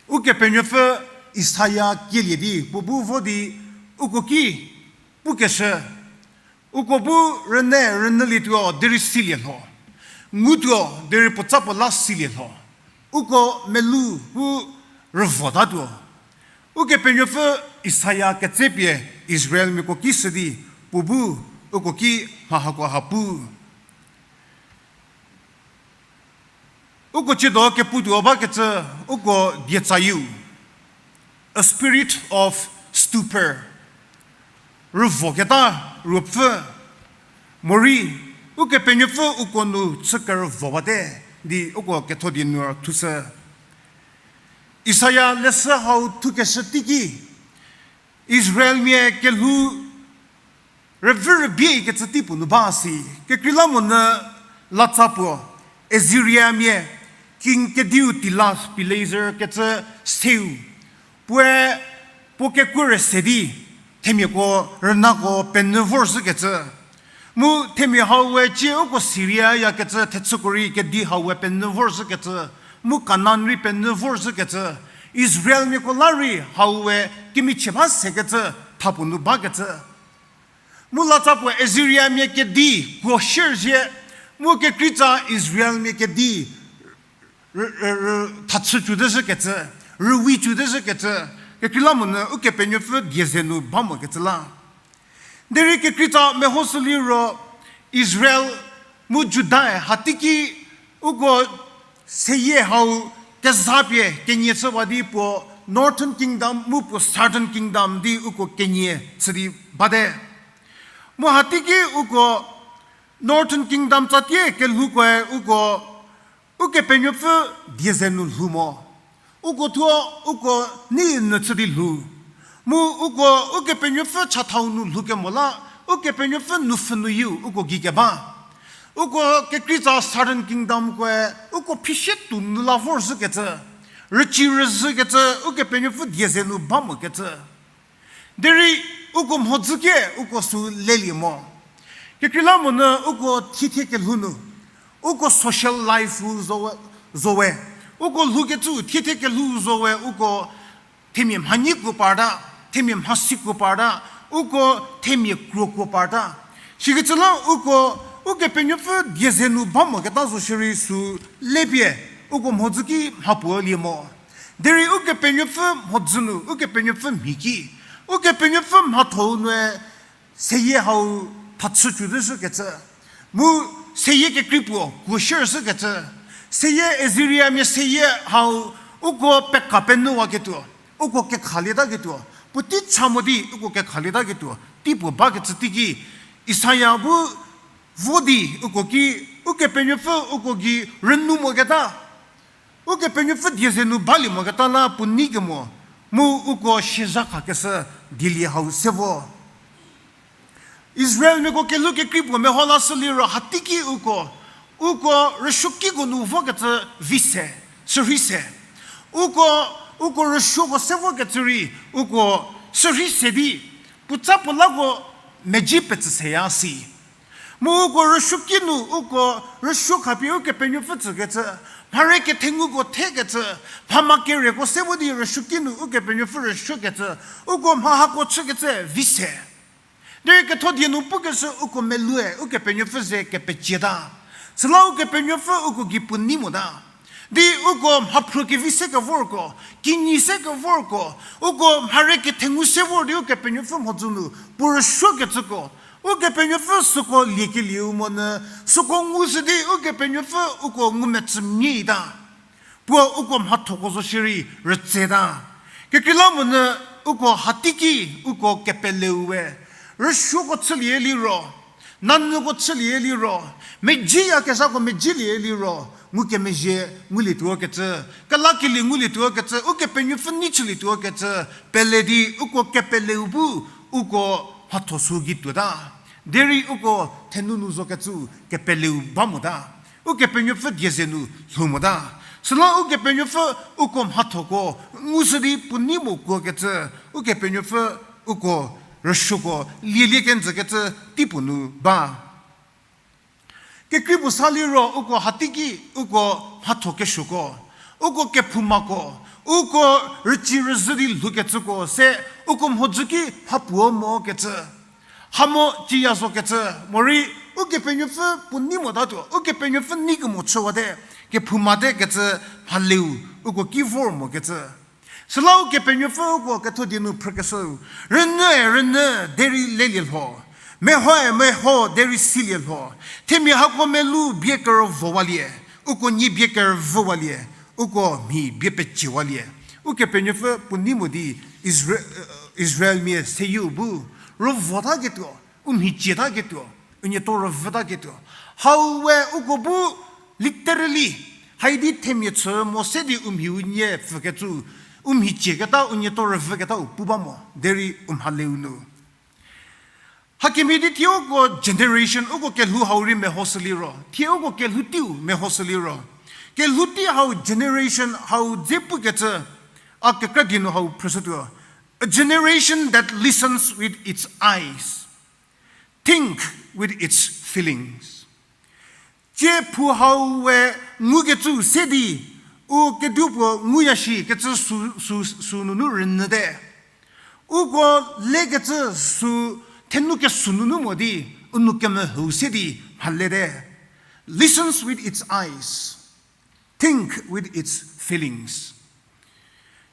Ukepenuopfü Isaia kielie di puo bu vo di uko ki pukeshü, uko bu rünyü, rünyülietuo derei silie lho, ngutuo derei puotsa puo la silie lho, uko melou bu rüvotatuo. Ukepenuopfü Isaia ketsepie Israelmiako ki shü di puo bu uko ki mha hako ha pu. Uko tsiedo keputuo bakecü uko dietsayieu, a spirit of stupor, rüvoketa ruopfü, morei Ukepenuopfü uko nu chü kerüvowate di uko ketho die nu thushü. Isaia leshü hau thukeshü teiki, Israelmia kelhou rüvü rübiekecü tei puo nu ba si, kekreilamonyü latsa puo, Assyriamia, King Kediu Tilath-Pileser kecü seu, puoe puo kekuo rüse di themiako rünako penyü vorzhükecü, Mu themia hau we cie uko Syria yakecü thechüko rei kedi hau we penyü vorzhükecü, mu Kanan rei penyü vorzhükecü, Israelmiako la rei hau we kemichie ba sekecü thapuo nu bakecü. Mu latsa puo Assyriamia kedi kuo shierzhie, mu kekreitsa Israelmia kedi rü, rü, rü, thachü cü dezhükecü, rüwi cü dezhükecü, kekreilamonyü Ukepenuopfü die ze nu ba mokecü la. Derei kekreitsa mehoshü liro Israel mu Judae hateiki uko seyie hau kezapie kenie chüwa di puo Northern Kingdom mu puo Southern Kingdom di uko kenie chü di bate. Mu hateiki uko Northern Kingdom tsatie kelhoukoe uko Ukepenuopfü die ze nu lhou mo. Uko thuo uko nei nyü chü di lhou. Mu uko Ukepenuopfü chathau nu lhoukemo la, Ukepenuopfü nupfhü nuyieu uko gei keba. Uko kekreitsa Southern Kingdom koe uko phisie tuo nu la vorzhükecü, rüci rüzhükecü Ukepenuopfü die ze nu ba mokecü. Derei uko mhodzükie uko sü lelie mo. Kekreilamonyü uko thiethie kelhou nu, uko social life-u zo we, zo we, uko lhoukecü thiethie kelhou zo we uko themia mhanyikuo parta, themia mhasikuo parta, uko themia kruokuo parta. Sikecü la uko Ukepenuopfü die ze nu ba moketa zo shierei sü lepie uko mhodzü ki mhapuo lie mo. Derei Ukepenuopfü mhodzü nu, Ukepenuopfü mhi ki, Ukepenuopfü mhatho-u nue seyie hau thachü cü dezhükecü, mu seyie kekrei puo kuo shierzhükecü, seyie Assyriamia seyie hau uko peka penyüwaketuo, uko kekhalietaketuo, puotei cha mo di uko kekhalietaketuo tei puo bakecü teiki, Isaia bu vo di uko ki, Ukepenuopfü uko gei rünou moketa, Ukepenuopfü die ze nu balie moketa la puo nei kemo, mu uko siezha khakeshü dielie hau se vo. Israelmiako kelhou kekrei puo meho lashü liro hateiki uko, uko rüsuokiko nu vokecü vi se, sürhei se. Uko, uko rüsuoko se vokecü rei, uko sürhei se di, puotsa puo lako mezhie petsü seya si. Mu uko rüsuoki nu uko rüsuo khapie Ukepenuopfü tsükecü, mhare kethenguko thekecü, mhama kereko se vo di rüsuoki nu Ukepenuopfü rüsuokecü, uko mha hako chükecü vi se. Derei ketho die nu pukeshü uko meloue Ukepenuopfü ze kepecieta. Süla Ukepenuopfü uko gei puo nei mota. Di uko mhaphruo kevi se kevorko, kinyi se kevorko, uko mhare kethengu se vor di Ukepenuopfü mhodzü nu puo rüsuokecüko, Ukepenuopfü süko liekelieu monyü, süko ngushü di Ukepenuopfü uko ngumecü mie ita. Puo uko mhathoko zo shierei rütseta. Kekreilamonyü uko hateiki uko kepeleu we, rüsuoko chülie liro, nanyüko chülie liro, mezhieyakezhako mezhielie liro, ngukemezhie ngulietuokecü, kelakelie ngulietuokecü, Ukepenuopfü nei chülietuokecü, pele di uko kepeleu bu uko mhatho sü gei tuota. Derei uko thenunu zokecü kepeleu ba mota. Ukepenuopfü die ze nu lhou mota. Süla Ukepenuopfü uko mhathoko ngushü di puo nei mo kuokecü, Ukepenuopfü uko rüsuoko lielie kenjükecü tei puo nu ba. Kekrei puo sa liro uko hateiki uko mhatho kesuoko, uko kephoumako, uko rüci rüzhü di lhoukecüko se uko mhodzü ki mhapuo mokecü, hamo ciya zokecü, morei Ukepenuopfü puo nei motatuo, Ukepenuopfü nei kemo chüwate, kephoumate kecü mhaleu uko ki vor mokecü. Süla Ukepenuopfü uko ketho die nu phrükeshüu, rünyüe rünyü derei lelie lho, mehoe meho derei silie lho, themia hako melu bie kerüvowalie, uko nie bie kerüvüwalie, uko mhi bie peciewalie. Ukepenuopfü puo nei mo di Isra-, Israelmia seyieu bu rüvotaketuo, u mhi cietaketuo, u nieto rüvütaketuo. Hau we uko bu literally, haidi themia chü mo se di u mhi u nie pfükecü, u mhi cieketa u nieto rüvüketau pu ba mo, derei u mhaleu nu. Hakemhie di thie uko generation, uko kelhou hau rei mehoshü liro, thie uko kelhou teiu mehoshü liro, kelhou tei hau generation hau dze pukecü, a kekra die nu hau phrüshütuo, a generation that listens with its eyes. Think with its feelings. Tsie phou hau we ngukecü se di, u kedipuo nguya shi kecü sü, sü, sünunu rünyüte. Uko lekecü sü thenu kesünunu mo di, u nou kemehou se di mhalete. Listens with its eyes, think with its feelings.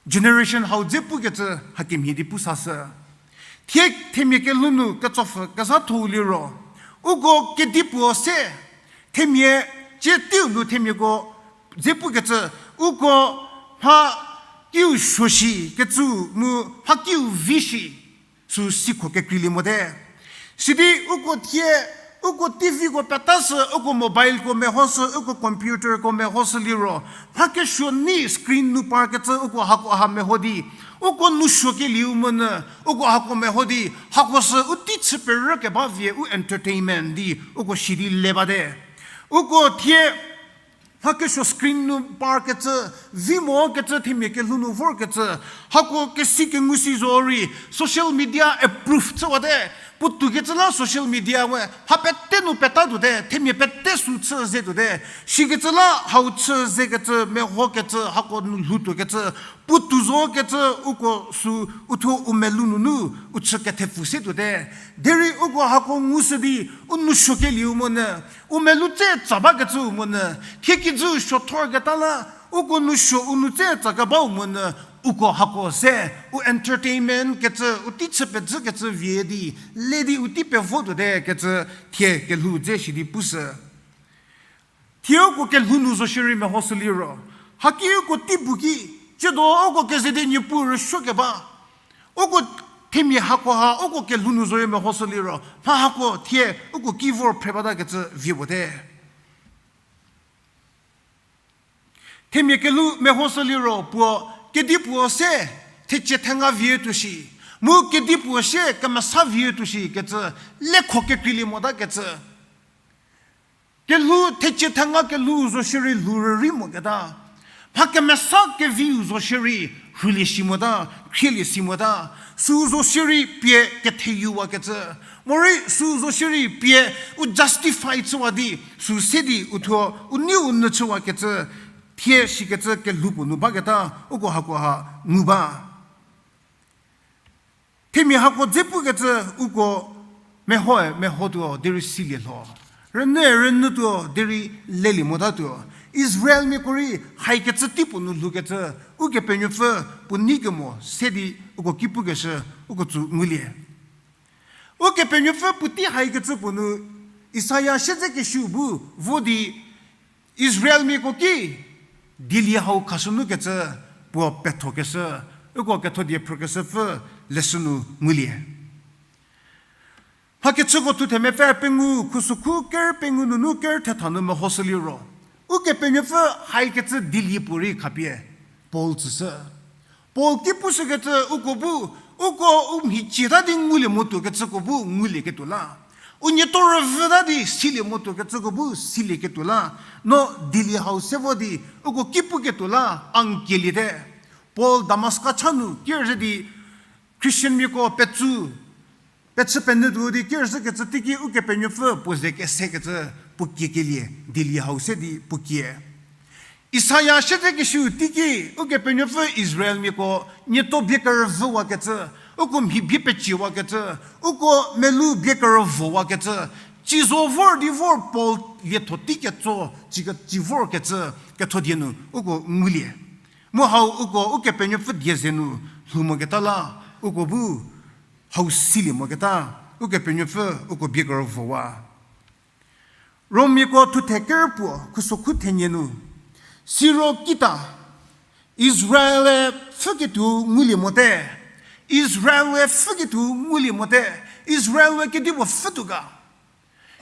Generation hau dze pukecü hakemhie di pu sashü. Thie themia kelhou nu ketsopfü kezhatho-u liro, uko kedipuo se, themia tsie teiu nu themiako dze pukecü, uko mha kiu suo shi kecü mu mha kiu vi shi, sü sikho kekreilie mote. Sidi uko thie, uko T Vko petashü, uko mobileko mehoshü, uko computerko mehoshü liro, mha kesuo nei screen nu parkecü uko hako ha meho di, uko nou suokelieu monyü, uko hako meho di hako sü u tei chü perü keba vie u entertainment di uko shi di le bate. Uko thie mha kesuo screen nu parkecü, vi mokecü, themia kelhou nu vorkecü, hako kesi kengu si zorei social media approve chüwate. Puotoukecü la social media we mha pete nu petatuote, themia pete sü chü zetuote. Sikecü la hau chü zekecü, mehokecü, hako nu lhoutuokecü, puotou zokecü, uko sü uthuo u melou nunu u chü kethepfu se tuote. Derei uko hako ngushü di u nou suokelieu monyü, u melou tse tsa bakecüu monyü, thie kijü suothorketa la, uko nou suo u nou tse tsa kebau monyü, uko hako se, u entertainment kecü, u tei chü pezhükecü vie di, le di u tei pevo tuote kecü, thie kelhou dze shi di pushü. Thie uko kelhou nu zo shierei mehoshü liro, haki uko tei bu ki, tsiedo uko keze di Niepuu rüsuo keba, uko themia hako ha uko kelhou nu zorei mehoshü liro, mha hako thie uko ki vor phre batakecü vie puote. Themia kelhou mehoshü liro puo kedipuo se thecie thenga vie tuo shi, mu kedipuo se kemesa vie tuo shi kecü, lekho kekreilie motakecü. Kelhou thecie thenga kelhou zo shierei lhou rürei moketa, mha kemesa keviu zo shierei rhulie shi mota, khrielie si mota, sü zo shierei pie ketheyuwakecü, morei sü zo shierei pie u justify chüwa di, sü se di uthuo u neiu nyü chüwakecü, thie shikecü kelhou puo nu baketa uko hakoha ngu ba. Themia hako dze pukecü uko mehoe mehotuo derei silie lho. Rünyüe rünyütuo derei lelie motatuo. Israelmiako rei haikecü tei puo nu lhoukecü, Ukepenuopfü puo nei kemo se di uko ki pukeshü uko tsü ngulie. Ukepenuopfü puotei haikecü puo nu Isaia siedzekesiu bu vo di Israelmiako ki dielhou hau khashünukecü puo pethokeshü, uko kethodie phrükeshüpfü leshü nu ngulie. Mhakechüko thuthe mepfü pengou, khusokhu ker pengou nunu ker thetha nu mehoshü liro, Ukepenuopfü haikecü dielhou puorei khapie Paul tsüshü. Paul ki pushükecü uko bu, uko u mhicie ta di ngulie motuokecüko bu ngulieketuo la, u nieto rüvü ta di silie motuokecüko bu silieketuo la, no dielhou hau se vo di uko ki puketuo la a n kieliete. Paul Damaska cha nu ker zhü di Christianmiako petsü, pechü penyü tuo di ker zhükecü teiki Ukepenuopfü puo ze kesekecü puo kiekelie, dielhou hau se di puo kie. Isaia siedzekesiu teiki Ukepenuopfü Israelmiako nieto bie kerüvüwakecü, uko mhi bie peciewakecü, uko melou bie kerüvowakecü, ci zo vor di vor Paul lietho teiketso, ci ke-, ci vorkecü kethodie nu uko ngulie. Mu hau uko Ukepenuopfü die ze nu lhou moketa la, uko bu hau silie moketa, Ukepenuopfü uko bie kerüvowa. Rommiako thuthe ker puo khusokhu thenie nu, siro kita Israel-e pfhüketuo ngulie mote, Israel-e pfhüketuo ngulie mote, Israel-e kedipuo pfhütuo ga.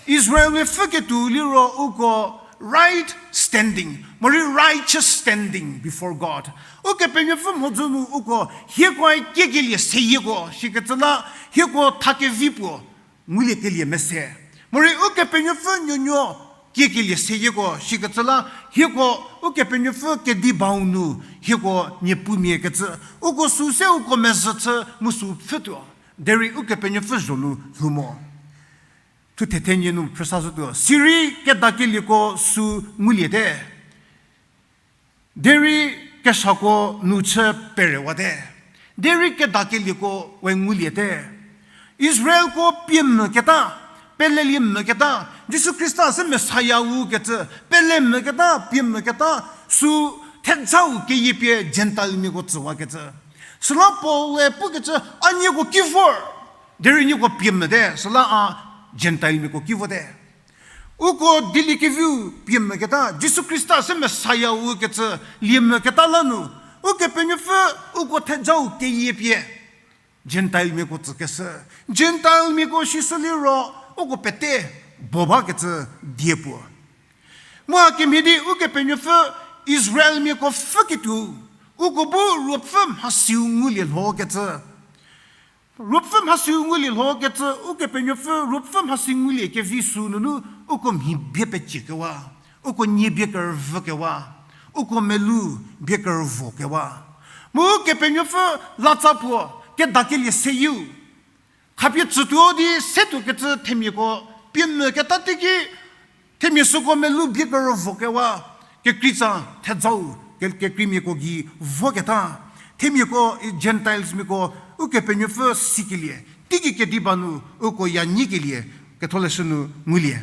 Israel-e pfhüketuo liro uko right standing, morei righteous standing before God. Ukepenuopfü mhodzü nu uko hiekoe kiekelie seyieko shikecü la, hieko thakevi puo nguliekelie mese. Morei Ukepenuopfü nuonuo kiekelie seyieko shikecü la, hieko Ukepenuopfü kedi bau nu hieko niepumia kecü, uko sü se uko mezhü chü mu sü pfhütuo. Derei Ukepenuopfü zho nu lhou mo. Thuthe thenie nu phrüsa zhütuo, sirei kedakelieko sü nguliete. Derei kesako nu chü perewate. Derei kedakelieko we nguliete. Israelko pie mvüketa, pelelie mvüketa, Jisu Khrista se Messiah ükecü, pele mvüketa, pie mvüketa, sü thejau keyie pie Gentilemiako tsüwakecü. Süla Paul-e pukecü, a nieko ki vor, derei nieko pie mvüte, süla a Gentilemiako ki vote. Uko dieliekeviu pie mvüketa, Jisu Khrista se Messiah ükecü lie mvüketa la nu, Ukepenuopfü uko thejau keyie pie Gentilemiako tsükeshü. Gentilemiako shisü liro uko pete bo bakecü die puo. Mu hakemhie di Ukepenuopfü Israelmiako pfhüketuo, uko bu ruopfü mhasiu ngulie lhokecü. Ruopfü mhasiu ngulie lhokecü, Ukepenuopfü ruopfü mhasi ngulie kevi sü nunu uko mhi bie peciekewa, uko nie bie kerüvükewa, uko melou bie kerüvokewa. Mu Ukepenuopfü latsa puo, kedakelie seyieu khapie tsütuo di setuokecü themiako pie mvüketa teiki, themia süko melou bie kerüvokewa, kekreitsa thejau ke-, kekreimiako gei voketa, themiako, Gentilesmiako Ukepenuopfü sikelie, teigei kediba nu uko ya nyikelie Ketholeshü nu ngulie.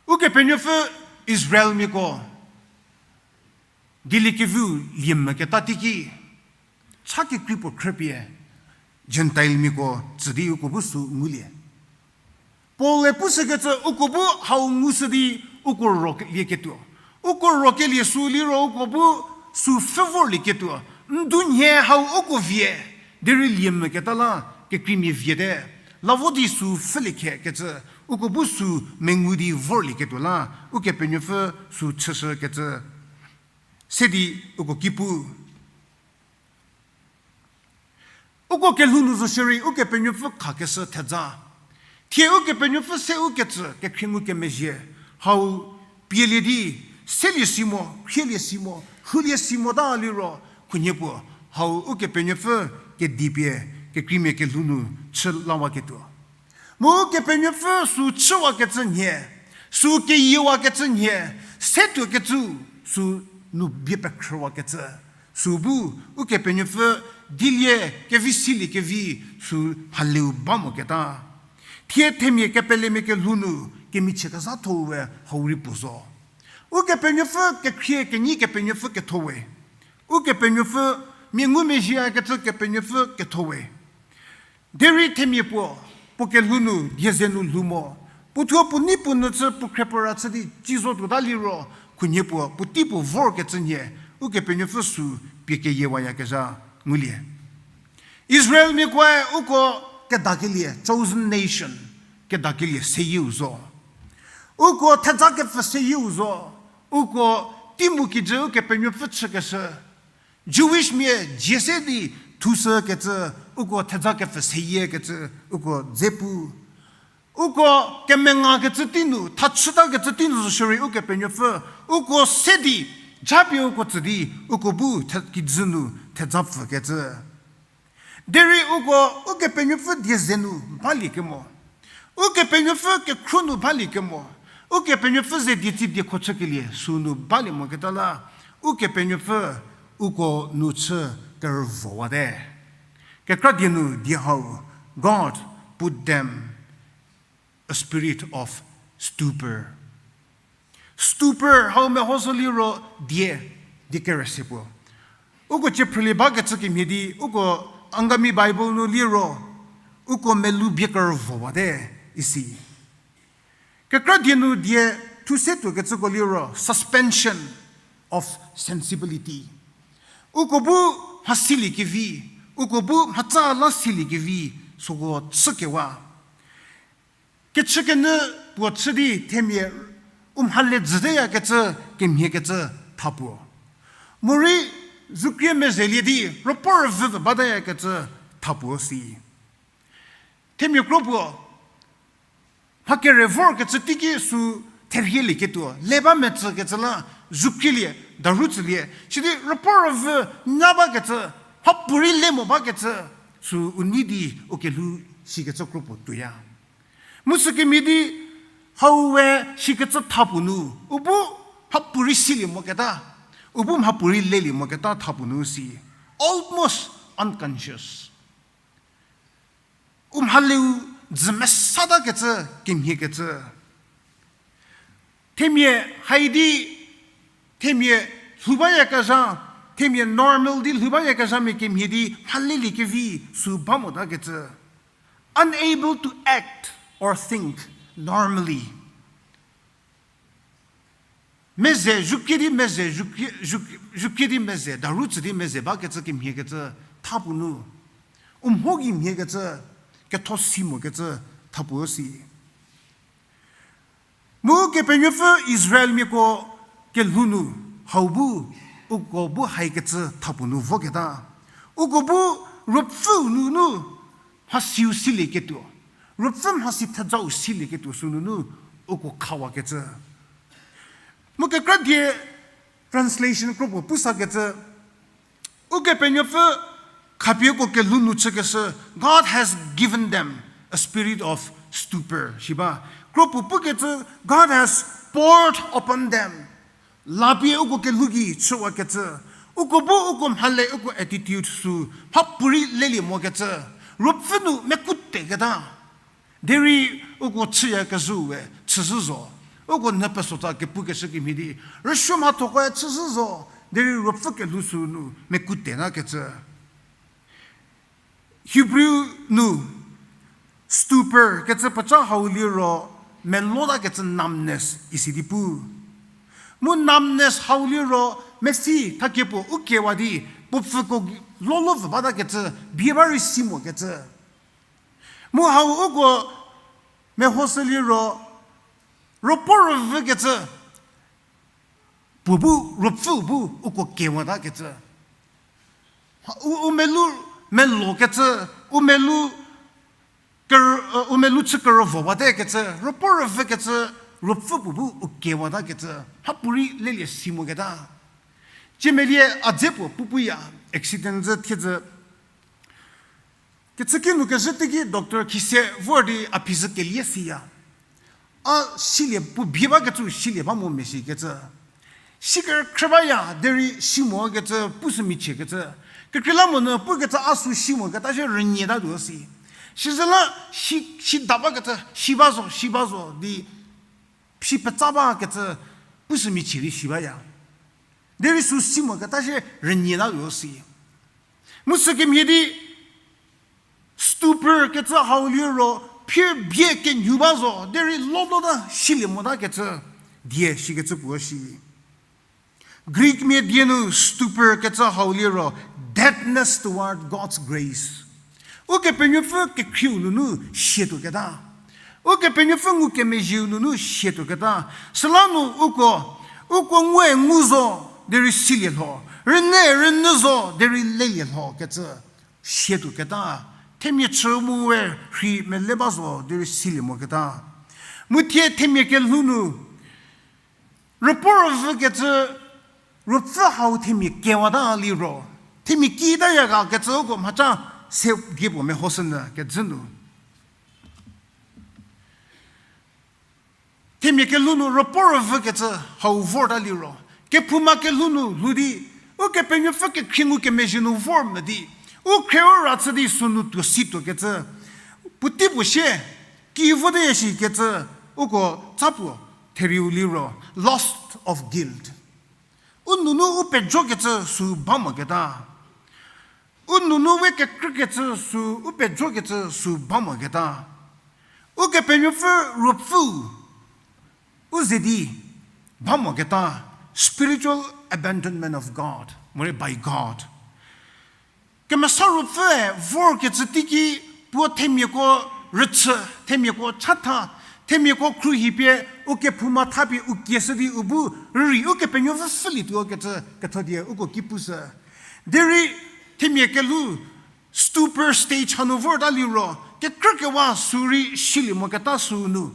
Ukepenuopfü Israelmiako dieliekeviu lie mvüketa teiki, cha kekrei puo khrüpie Gentilemiako tsü di uko bu sü ngulie. Paul-e pushükecü uko bu hau ngushü di uko rolielieketuo. Uko rokelie sü liro uko bu sü pfhü vorlieketuo. Ndunhie hau uko vie, derei lie mvüketa la kekreimia viete. La vo di sü pfhüliekhe kecü, uko bu sü mengu di vorlieketuo la, Ukepenuopfü sü chüshükecü se di uko ki pu. Uko kelhou nu zo shierei Ukepenuopfü khakeshü thedza, thie Ukepenuopfü se ukecü kekhrie ngukemezhie hau pielie di, selie si mo, khrielie si mo, hulie si mota liro, khunhie puo hau Ukepenuopfü kedipie kekreimia kelhou nu chü lawaketuo. Mu Ukepenuopfü sü chüwakecü nhie, sü keyiewakecü nhie, setuokecü sü nu bie pekhrüwakecü, sü bu Ukepenuopfü dielie kevi siliekevi sü mhaleu ba moketa. Thie themia kepelemia kelhou nu kemichie kezhatho-u we hau rei puo zo. Ukepenuopfü kekhrie kenyi Kepenuopfü ketho we. Ukepenuopfü mia ngumezhieyakecü Kepenuopfü ketho we. Derei themia puo, puo kelhou nu die ze nu lhou mo, puo thuo puo nei puo nu chü puo khrepuo ra chü di ci zo tuota liro, khunhie puo puotei puo vorkecü nhie, Ukepenuopfü sü pie keyiewayakezha ngulie. Israelmiakoe uko kedakelie, chosen nation, kedakelie seyieu zo. Uko thedza kepfü seyieu zo. Uko tei mu kijü Ukepenuopfü chükeshü, Jewish mia dzie se di thushükecü, uko thedza kepfü seyiekecü uko dze pu. Uko kemengakecü tei nu, thachütakecü tei nu zo shierei Ukepenuopfü uko se di, japie uko tsü di, uko bu the-, kijü nu thedza pfükecü. Derei uko Ukepenuopfü die ze nu baliekemo, Ukepenuopfü kekhruo nu baliekemo, Ukepenuopfü ze die tsi diekho chükelie sü nu balie moketa la, Ukepenuopfü uko nu chü kerüvowate. Kekra die nu die hau, God put them a spirit of stupor. Stupor hau mehoshü liro die, die kerese puo. Uko cie phrülie bakecü kemhie di, uko Angami Bible nu liro, uko melou bie kerüvowate isi. Kekra die nu die thusetuokecüko liro suspension of sensibility. Uko bu mha siliekevi, uko bu mhatsa la siliekevi, süko chükewa. Kechükenyü puo chü di themia u mhale jüteyakecü kemhiekecü tha puo. Morei zukrie mezelie di ruopuo rüvüvü batayakecü tha puo si. Themia kro puo, mha kere vorkecü teiki sü therhielieketuo, le ba metsükecü la, zukhrielie, daru tsülie, sidi ruopuo rüvü nya bakecü, mhapuorei le mo bakecü, sü u nei di u kelhou sikecü kropuo tuoya. Mu sükemhie di hau we sikecü thapuo nu, u bu mhapuorei silie moketa, u bu mhapuorei lelie moketa thapuo nu si. Almost unconscious. U mhaleu dzü mesatakecü kemhiekecü. Themia haidi, themia lhou bayakezha, themia normal di lhou bayakezhamia kemhie di mhalelie kevi sü ba motakecü. Unable to act or think normally. Meze, zhukie di meze, zhukie, zhukie, zhukie di meze, daru tsü di meze bakecü kemhiekecü thapuo nu. U mho gei mhiekecü, ketho si mokecü thapuo si. Mu Kepenuopfü Israelmiako kelhou nu hau bu, uko bu haikecü thapuo nu voketa. Uko bu ruopfüu nunu mhasiu silieketuo, ruopfü mhasi thejau silieketuo sünunu uko khawakecü. Mu kekra die translation kropuo pusakecü, Ukepenuopfü khapie uko kelhou nu chükeshü, God has given them a spirit of stupor, shi ba. Kropuo pukecü, God has poured upon them. Lapie uko kelhou gei chüwakecü. Uko bu uko mhale uko attitude sü mhapuorei lelie mokecü. Ruopfü nu mekuteketa. Derei uko chüyakezhüu we chüzhü zo. Uko nyü pesotsa kepukeshü kemhie di, rüsuo mhathokoe chüzhü zo, derei ruopfü kelhou sü nu mekutetakecü. Hebrew nu stupor kecü puoca hau liro melotakecü numbness isi di pu. Mu numbness hau liro mesi thakie puo u kiewa di puo pfüko lolo vü batakecü, bie ba rei si mokecü. Mu hau uko mehoshü liro, ruopuo rüvükecü, puo bu, ruopfüu bu uko kiewatakecü. U, u melu melokecü, u melu ker-, u melu chü kerüvo batekecü, ruopuo rüvükecü, ruopfü puo bu u kiewatakecü, mhapuorei lelie si moketa. Ciemelie a dze puo pupuya, accident zhü thiedzü. Kechüki nu kezhü teiki doctor khise vor di a phizhü kelie siya. A silie puo bie bakecü silie ba mo mesi kecü. Siker khrü baya derei si mokecü pushü michiekecü. Kekreilamonyü pukecü a sü si moketa shie rünyietatuo si. Sizüla si, si da bakecü si ba zo, si ba zo di si petsa bakecü pushü michie di si baya. Derei sü si moketa shie rünyietatuo si. Mu sükemhie di stupor kecü hau liro, phir bie kenyü ba zo, derei lolota silie motakecü die shikecü puo shi. Greek mia die nu stupor kecü hau liro, deadness toward God's grace. Ukepenuopfü kekhrieu nunu sietuoketa. Ukepenuopfü ngukemezhieu nunu sietuoketa. Süla nu uko, uko ngue ngu zo, derei silie lho. Rünyü, rünyü zo, derei lelie lho kecü sietuoketa. Themia chü mu we rhi mele ba zo, derei silie moketa. Mu thie themia kelhou nu ruopuo rüvükecü, ruopfü hau themia kewata liro, themia kitaya ga kecü uko mhaca se gei puo mehoshünyü kecü nu. Themia kelhou nu ruopuo rüvükecü hau vorta liro, kephouma kelhou nu lhou di, Ukepenuopfü kekhrie ngukemezhie nu vor mo di, u khrieu ra chü di sünu tuo si tuokecü, puotei puo sie, ki vote shikecü, uko tsa puo, therieu liro, loss of guilt. U nunu u pejokecü sü ba moketa. U nunu we kekrükecü sü, u pejokecü sü ba moketa. Ukepenuopfü ruopfü u ze di ba moketa, spiritual abandonment of God, morei by God. Kemesa Ruopfüe vorkecü teiki puo themiako rüchü, themiako chatha, themiako khruohipie, u kephouma thapie u kieshü di u bu rürei Ukepenuopfü pfhülietuo kecü ketho die uko ki pushü. Derei themia kelhou stupor stage hanu vorta liro, kekrükewa sü rei silie moketa sü nu.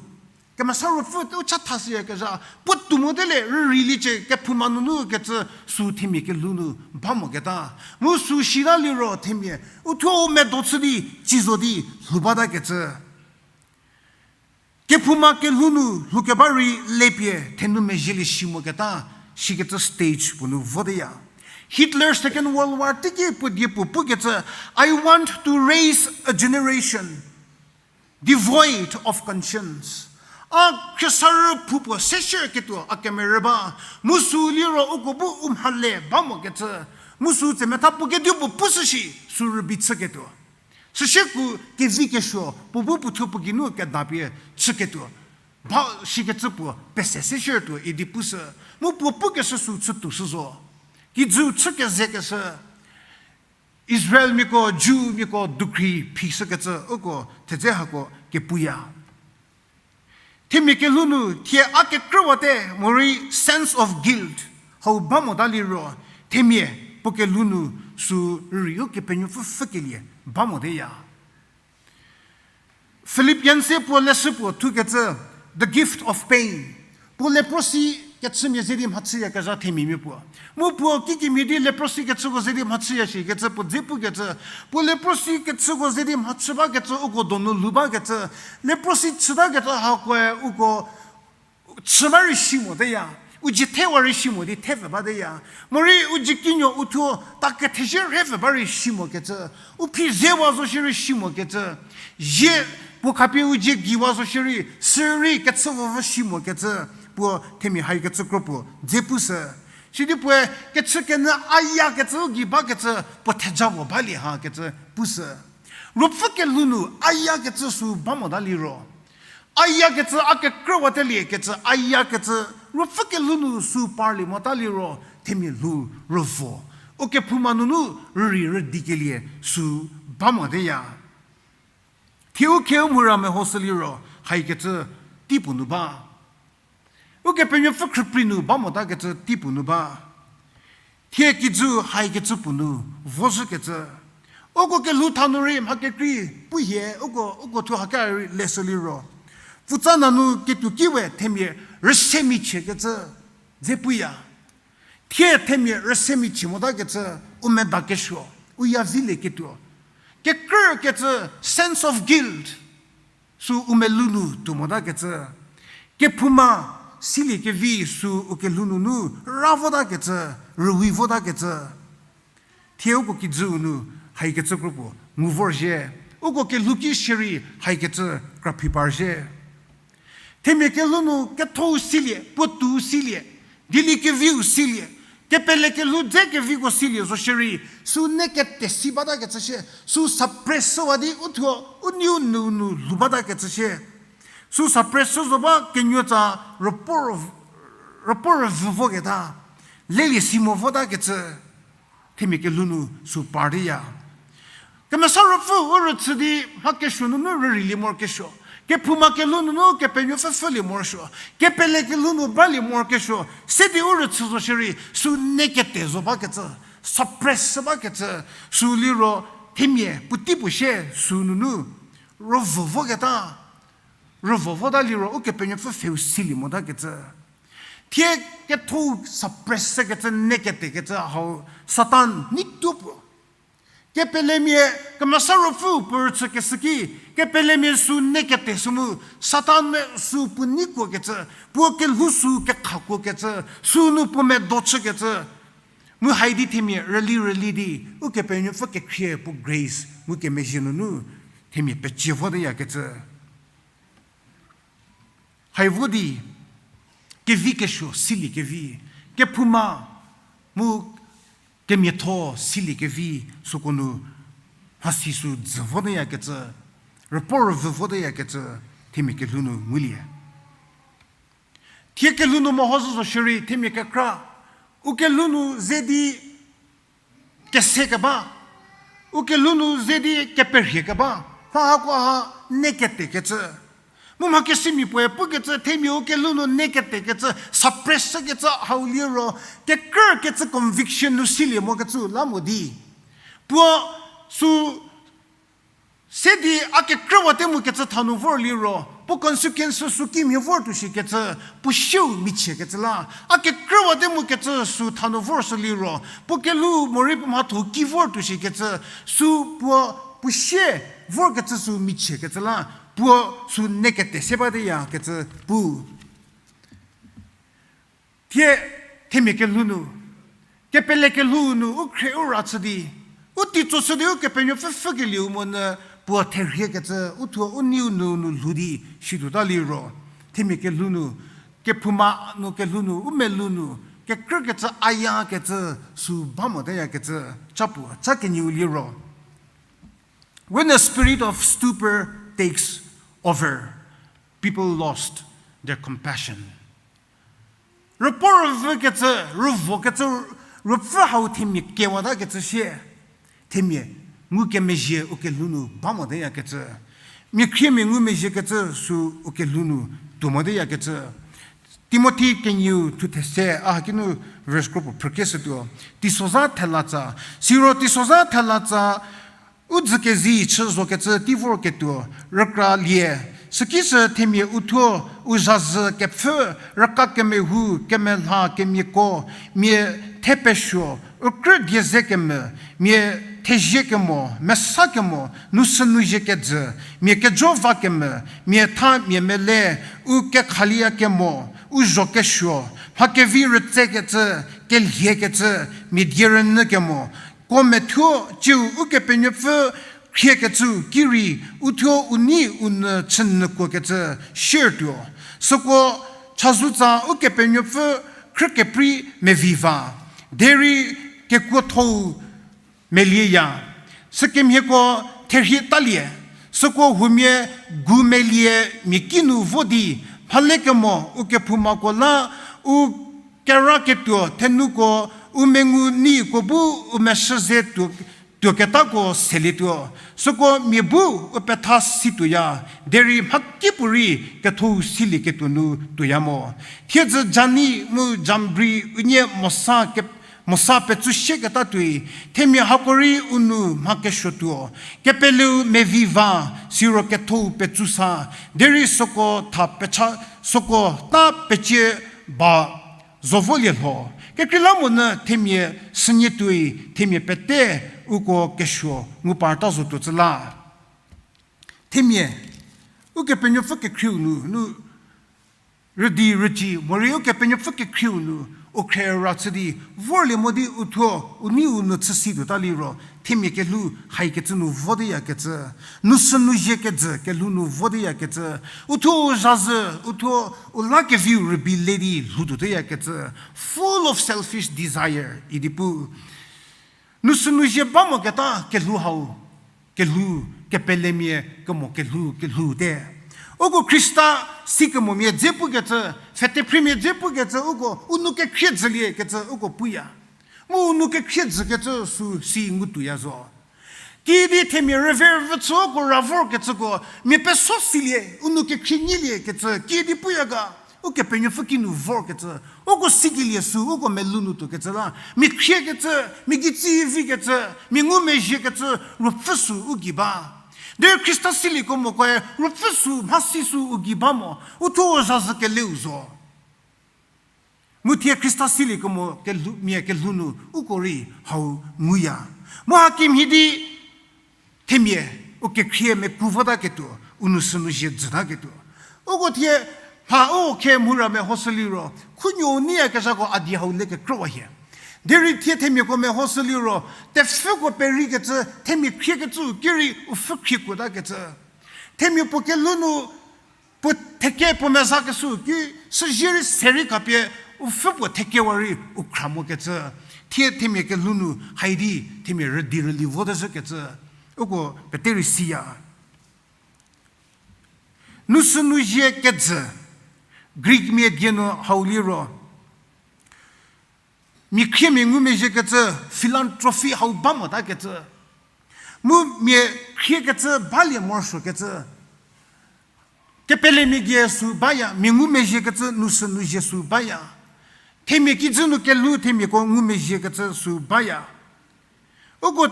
Kemesa Ruopfü u chatha shüyakezha, puo tou mote le rüriliecie kephouma nunu kecü sü themia kelhou nu ba moketa. Mu sü shita liro themia, uthuo u medo chü di, ci zo di, lhou batakecü. Kephouma kelhou nu lhoukeba rei lepie, thenou mezhielie shi moketa, shikecü stage puo nu voteya. Hitler Second World War teiki puo die puo pukecü, I want to raise a generation devoid of conscience. A khriesarü phou puo seshüketuo a kemerü ba, mu sü liro uko bu u mhale ba mokecü, mu sü tsemetha puo kedipuo pushü shi, sü rübei chüketuo. Süsie ku kevi kesuo, puo bu puothuo puo geinu kedapie chüketuo. Ba shikecü puo pese seshütuo idi pushü. Mu puo pukeshü sü chütuoshü zo. Kijü chükezekeshü. Israelmiako, Jewmiako dukhri phishükecü uko thedze hako kepuya. Themia kelhou nu thie a kekrüwate morei sense of guilt hau ba mota liro, themia puo kelhou nu sü rürei Ukepenuopfü pfhükelie ba moteya. Philippians-e puo leshü puo thukecü, the gift of pain. Puo leprosy kechümia ze di mhachüyakezha themiamia puo. Mu puo kikimhie di leprosy kechüko ze di mhachüya shikecü puo dze pukecü. Puo leprosy kechüko ze di mhachü bakecü uko donu lhou bakecü. Leprosy chütakecü hakoe uko chü ba rei shi moteya. U dzie thewa rei shi mo di thepfü bateya. Morei u dzie kinuo uthuo ta kethezie rhepfü ba rei shi mokecü. U phi zewa zo shierei shi mokecü. Zie puo khapie u dzie geiwa zo shierei, sürei kechü vovo shi mokecü. Puo themia haikecü kro puo dze pushü. Sidi puoe kechükenyü ayakecü u gei bakecü puo theja puo balie hakecü pushü. Ruopfü kelhou nu ayakecü sü ba mota liro, ayakecü a kekrüwatelie kecü ayakecü Ruopfü kelhou nu sü parlie mota liro themia lhou rüvo. Ukephouma nunu rürei rüdikelie sü ba moteya. Thie u kheu mura mehoshü liro haikecü teipuo nu ba. Ukepenuopfü khrüprei nu ba motakecü teipuo nu ba. Thie kijü haikecü puo nu vozhükecü. Uko kelhou tha nu rei mha kekrei pu hie, uko, uko thuo haka rei leshü liro. Pfutsa nanu ketuo ki we themia rüsemichiekecü dze puya. Thie themia rüsemichie motakecü u medakesuo, u ya vilieketuo. Kekrükecü sense of guilt sü u melou nu tuo motakecü. Kephouma siliekevi sü u kelhou nunu ra votakecü, rüwi votakecü. Thie uko kijüu nu haikecü kro puo ngu vorzhie. Uko kelhou ki shierei haikecü kraphi parzhie. Themia kelhou nu kethou silie, puotou silie, dieliekeviu silie, kepele kelhou dze keviko silie zo shierei, sü ne kete si batakecü shie, sü suppress shüwa di uthuo, u niu nu nu lhou batakecü shie. Sü suppress shü zo ba kenuotsa rüpo rüv-, rüpo rüvü voketa, lelie si mo votakecü. Themia kelhou nu sü parteya. Kemesa Ruopfü u rüchü di mha kesuo nunu rüreilie morokesuo. Kephouma kelhou nunu Kepenuopfü pfhülie morosuo. Kepele kelhou nu balie morokesuo. Se di u rüchü zo shierei sü ne kete zo bakecü. Suppress shü bakecü. Sü liro themia puotei puo shie sü nunu rüvo voketa. Rüvo vota liro Ukepenuopfü pfheu silie motakecü. Thie kethou suppress shükecü ne ketekecü hau Satan neituo puo. Kepelemia Kemesa Ruopfü puo rüchükeshü ki, kepelemia sü ne kete shü mu, Satan-e sü puo neikuokecü, puo kelhou sü kekhakuokecü, sü nu puo medo chükecü. Mu hai di themia rüli rüli di, Ukepenuopfü kekhrie puo grace mu kemezhie nunu, themia pecie voteyakecü. Hai vo di, kevi kesuo siliekevi, kephouma mu kemiatho siliekevi süko nu mhasi sü dzü voteyakecü, rüpo rüvü voteyakecü, themia kelhou nu ngulie. Thie kelhou nu meho zhü zo shierei themia kekra, u kelhou nu ze di kese keba, u kelhou nu ze di keperhie keba, mha hako ha ne ketekecü. Mu mha kesimia puoe pukecü themia u kelhou nu ne ketekecü, suppress shükecü hau liro, kekrükecü conviction nu silie mokecü la mo di. Puo sü se di a kekrüwate mokecü tha nu vor liro, Puo consequence sü kimhie vor tuo shikecü, puo sieu michiekecü la. A kekrüwate mokecü sü thanu vor shü liro, puo kelhou morei puo mhatho ki vor tuo shikecü, sü puo, puo sie vorkecü sü michiekecü la, puo sü nekete se bateyakecü pu. Thie themia kelhou nu, kepele kelhou nu u khrie u ra chü di, u teitso chü di Ukepenuopfü pfhükelieu monyü puo therhiekecü, u thuo u neiu nu nu lhou di situota liro, themia kelhou nu, kephouma nu kelhou nu, u melou nu, kekrükecü ayakecü sü ba moteyakecü, cha puo, cha kenieu liro. When a spirit of stupor takes over, people lost their compassion. Rüpuo rüvükecü, rüvokecü, rüpfü hau themia kewatakecü sie, themia ngukemezhie u kelhou nu ba moteyakecü. Mia khriemia ngumezhiekecü sü u kelhou nu tuo moteyakecü. Timothi kenieu thuthe se, a hakinu verse kro puo phrükeshütuo. Teisozha thelatsa. Siro teisozha thelatsa, u dzü kezi chü zokecü tei vorketuo, rükralie. Süki sü themia uthuo, u zhazü kepfhü, rüka kemehou, kemelha kemiako, mia thepesuo, u krü die ze kemvü, mia thezie kemo, mesa kemo, nu sü nu zie kedzü, mia kejo va kemvü, mia tha mia mele, u kekhalie kemo, u zho kesuo, mha kevi rütsekecü, kelhiekecü, mia die rünyü kemo, ko methuo ciu Ukepenuopfü khriekecü ki rei, uthuo u nei u nyü chünyü kuokecü shiertuo. Süko chazutsa Ukepenuopfü khrükeprei mevi va, derei kekuothou melieya. Sükemhieko therhie talie, süko huomia gu melie mia ki nu vo di, mhale kemo u kephoumako la, u keraketuo thenuko, u mengu neiko bu u meshü ze tuo, tuoketako selietuo. Süko mia bu u petha situoya, derei mhakipuorei kethou silieketuo nu tuoya mo. Thiedzü jani mu jambri unie mosa ke, mosa petsu sieketa tuoi, themia hako rei u nu mha kesuotuo, kepeleu mevi va, siro kethou petsu sa, derei süko tha pecha, süko ta pecie ba zo volie lho. Kekreilamonyü themia sünie tuoi, themia pete uko kesuo ngu parta zotuo tsü la. Themia, Ukepenuopfü kekhrieu nu, nu rüdi rüci, morei Ukepenuopfü kekhrieu nu, u khrie ra chü di, vorlie mo di uthuo, u nei u nyü chü situota liro, themia kelhou haikecü nu vodeyakecü, nu sü nu zie kedzü kelhou nu vodeyakecü, uthuo u zhazü, uthuo u la keviu rübei le di lhoutuoteyakecü, full of selfish desire, idi pu. Nu sü nu zie ba moketa kelhou hau, kelhou, kepelemia kemo kelhou, kelhou te. Uko Khrista sikemomia dze pukecü, pfhetephriemia dze pukecü, uko u nou kekhrie jüliekecü uko puya. Mu u nou kekhrie jükecü sü si ngutuoya zo. Kidi themia rüve rüvü chü uko ra vorkecüko, mia peso silie, u nou kekhrie nyilie kecü, kidi puya ga, Ukepenuopfü kinu vorkecü, uko sikelie sü, uko melou nu tuokecü la, mia khriekecü, mia gei tsi vikecü, mia ngumezhiekecü, ruopfü sü u gei ba. Derei Khrista silieko mokoe, ruopfü sü, mhasi sü u gei ba mo, uthuo zhazü keleu zo. Mu thie Khrista siliekemo kelhou, mia kelhou nu uko rei hau nguya. Mu hakemhie di themia u kekhrie meku votaketuo, u nou sü nu zie jütaketuo. Uko thie mha u khe mhura mehoshü liro, khunuo u neiyakezhako a die hau le kekrüwa hie. Derei thie themiako mehoshü liro, tepfüko perikecü, themia khriekecü ki rei u pfhü khriekuotakecü. Themia puo kelhou nu puo theke puo mezakeshü ki, süzie rei se rei khapie, u pfhü puo thekewa rei u khra mokecü. Thie themia kelhou nu haidi, themia rüdi rüli voteshükecü. Uko pete rei siya. Nu sü nu zie kejü, Greek mia die nu hau liro, mia khriemia ngumezhiekecü, philanthropy hau ba motakecü. Mu mia khriekecü balie morosuokecü. Kepelemia gei sü baya, mia ngumezhiekecü nu sü nu zie sü baya. Themia kijü nu kelhou themiako ngumezhiekecü sü baya. Uko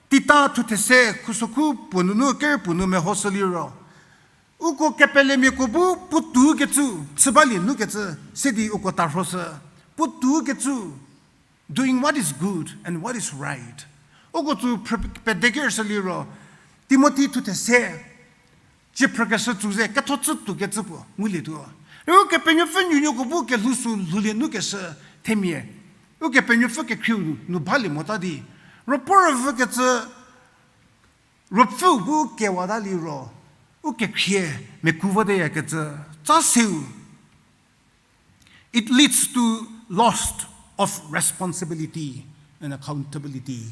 Tita thuthe se khusokhu puo nunu ker puo nu mehoshü liro, Uko kepelemiako bu puotou kecü, chü balie nu kecü, se di uko tarhoshü. Puotou kecü, doing what is good and what is right. Uko tsü phrü-, pedeker sü liro, Timothi thuthe se, cie phrükeshü tsü ze, ketho chü tuo kecü puo, ngulietuo. Ukepenuopfü nuonuoko bu kelhou sü lhoulie nu keshü, themia. Ukepenuopfü kekhrieu nu balie mota di. Ruopuo rüvü kecü, Ruopfüu bu kewata liro, u kekhrie meku voteyakecü, tsa seu. It leads to loss of responsibility and accountability.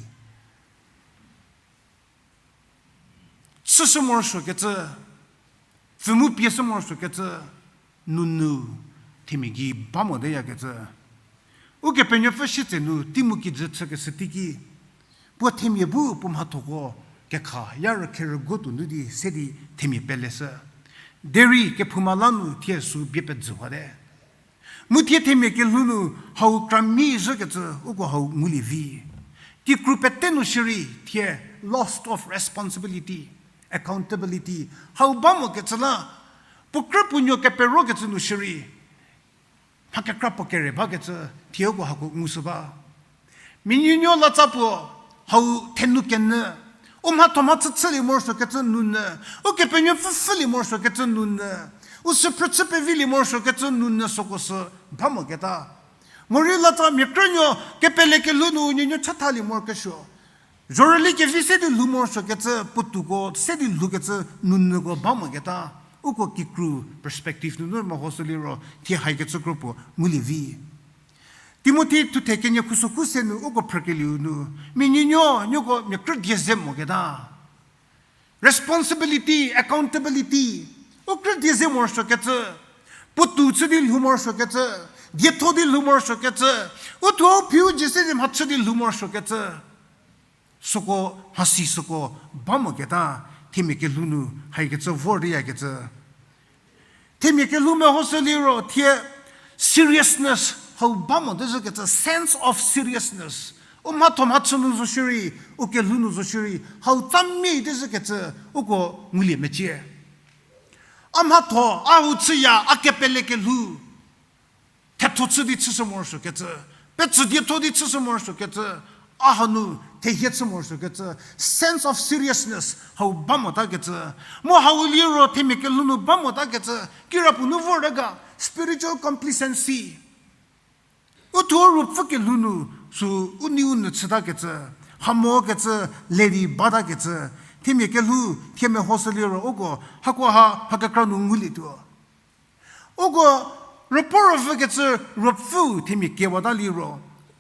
Chüshü morosuokecü, pfü mu pieshü morosuokecü, nunu themia gei ba moteyakecü. Ukepenuopfü sietsenu tei mu kijü chükeshü teiki, puo themia bu puo mhathoko kekha ya rükherügo tuo nu di se di themia peleshü. Derei kephouma la nu thie sü bie pejüwate. Mu thie themia kelhou nu hau kramie zhükecü uko hau ngulie vi. Kikru pete nu shierei thie loss of responsibility, accountability, hau ba mokecü la, puo krü puo nuo keperokecü nu shierei, mha kekra puo kere bakecü, thie uko hako ngushü ba. Mia nuonuo latsa puo, hau thenu kenyü, u mhatho mhachü chülie morosuokecü nunyü, Ukepenuopfü pfhülie morosuokecü nunyü, u süphrü chü pevilie morosuokecü nunyü süko sü ba moketa. Morei latsa mia krünuo kepele kelhou nu u nuonuo chathalie morokesuo. Zhorüli kevi se di lhou morosuokecü, puotuoko se di lhoukecü nunyüko ba moketa. Uko kikru perspective nunu mehoshü liro, thie haikecü kro puo ngulie vi. Timothi thuthe kenie khuso khu se nu uko phrükelieu nu, mia nuonuo, nuoko mia krü die ze moketa. Responsibility, accountability, u krü die ze morosuokecü, puotou chü di lhou morosuokecü, dietho di lhou morosuokecü, u thuo u phiu dzie se di mhachü di lhou morosuokecü. Süko, mhasi süko ba moketa, themia kelhou nu haikecü vor deyakecü. Themia kelhou mehoshü liro thie seriousness hau ba mo dezhükecü, sense of seriousness. U mhatho mhachü nu zo shierei, u kelhou nu zo shierei, hau tsamia dezhükecü, uko ngulie mecie. A mhatho, a hu chüya, a kepele kelhou. Thetho chü di chüshü morosuokecü, petsü dietho di chüshü morosuokecü, a hanu thehie chü morosuokecü, sense of seriousness hau ba motakecü, mu hau liro themia kelhou nu ba motakecü, kirapuo nu vorte ga, spiritual complacency. U thuo ruopfü kelhou nu sü u nei u nyü chütakecü, hamokecü, le di batakecü, themia kelhou thie mehoshü liro uko, hakoha, ha kekra nu ngulietuo. Uko ruopuo rüvükecü ruopfüu themia kewata liro,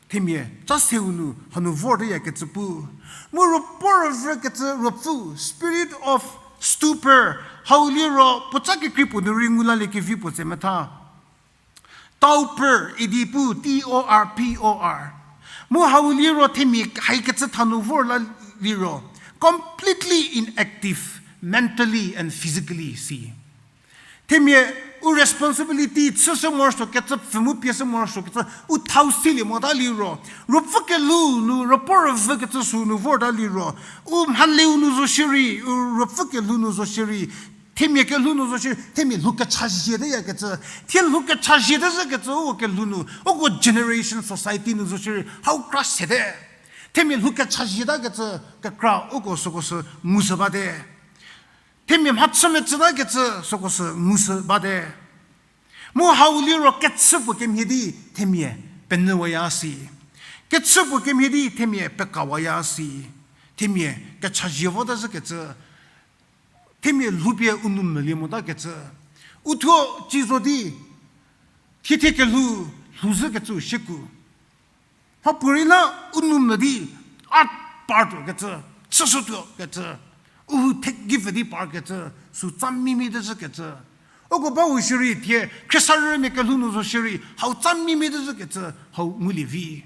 themia ca seu nu hanu vorteyakecü pu. Mu ruopuo rüvükecü ruopfüu, spirit of stupor, hau liro puoca kekrei puo nu rei ngu lalie kevi puo tse metha. Torpor idi pu, T O R P O R. Mu hau liro themia haikecü thanu vor la liro, completely inactive, mentally and physically si. Themia u responsibility chüshü morosuokecü, pfü mu pieshü morosuokecü, u thau silie mota liro, ruopfü kelhou nu, ruopuo rüvükecü sü nu vorta liro, u mhaleu nu zo shierei, u ruopfü kelhou nu zo shierei, themia kelhou nu zo shierei, themia lhou kechazhie teyakecü, thie lhou kechazhie tezhükecü, uko kelhou nu, uko generation society nu zo shierei, hau kra sete. Themia lhou kechazhie takecü, kekra uko süko sü ngushü bate. Themia mhachü metsütakecü süko sü ngushü bate. Mu hau liro kechü puo kemhie di themia penyüwaya si. Kechü puo kemhie di themia pekawaya si. Themia kechazhie votazhükecü. Themia lhoupie u nou mvülie motakecü. U thuo ci zo di, thiethie kelhou, lhouzhükecü shieku. Mhapuorei la u nou mvü di, a partuokecü, chüshütuokecü, u hu thegei pfü di parkecü, sü tsa mimie tezhükecü. Uko ba u shierei thie, khriesarümia kelhou nu zo shierei, hau tsa mimie tezhükecü, hau ngulie vi.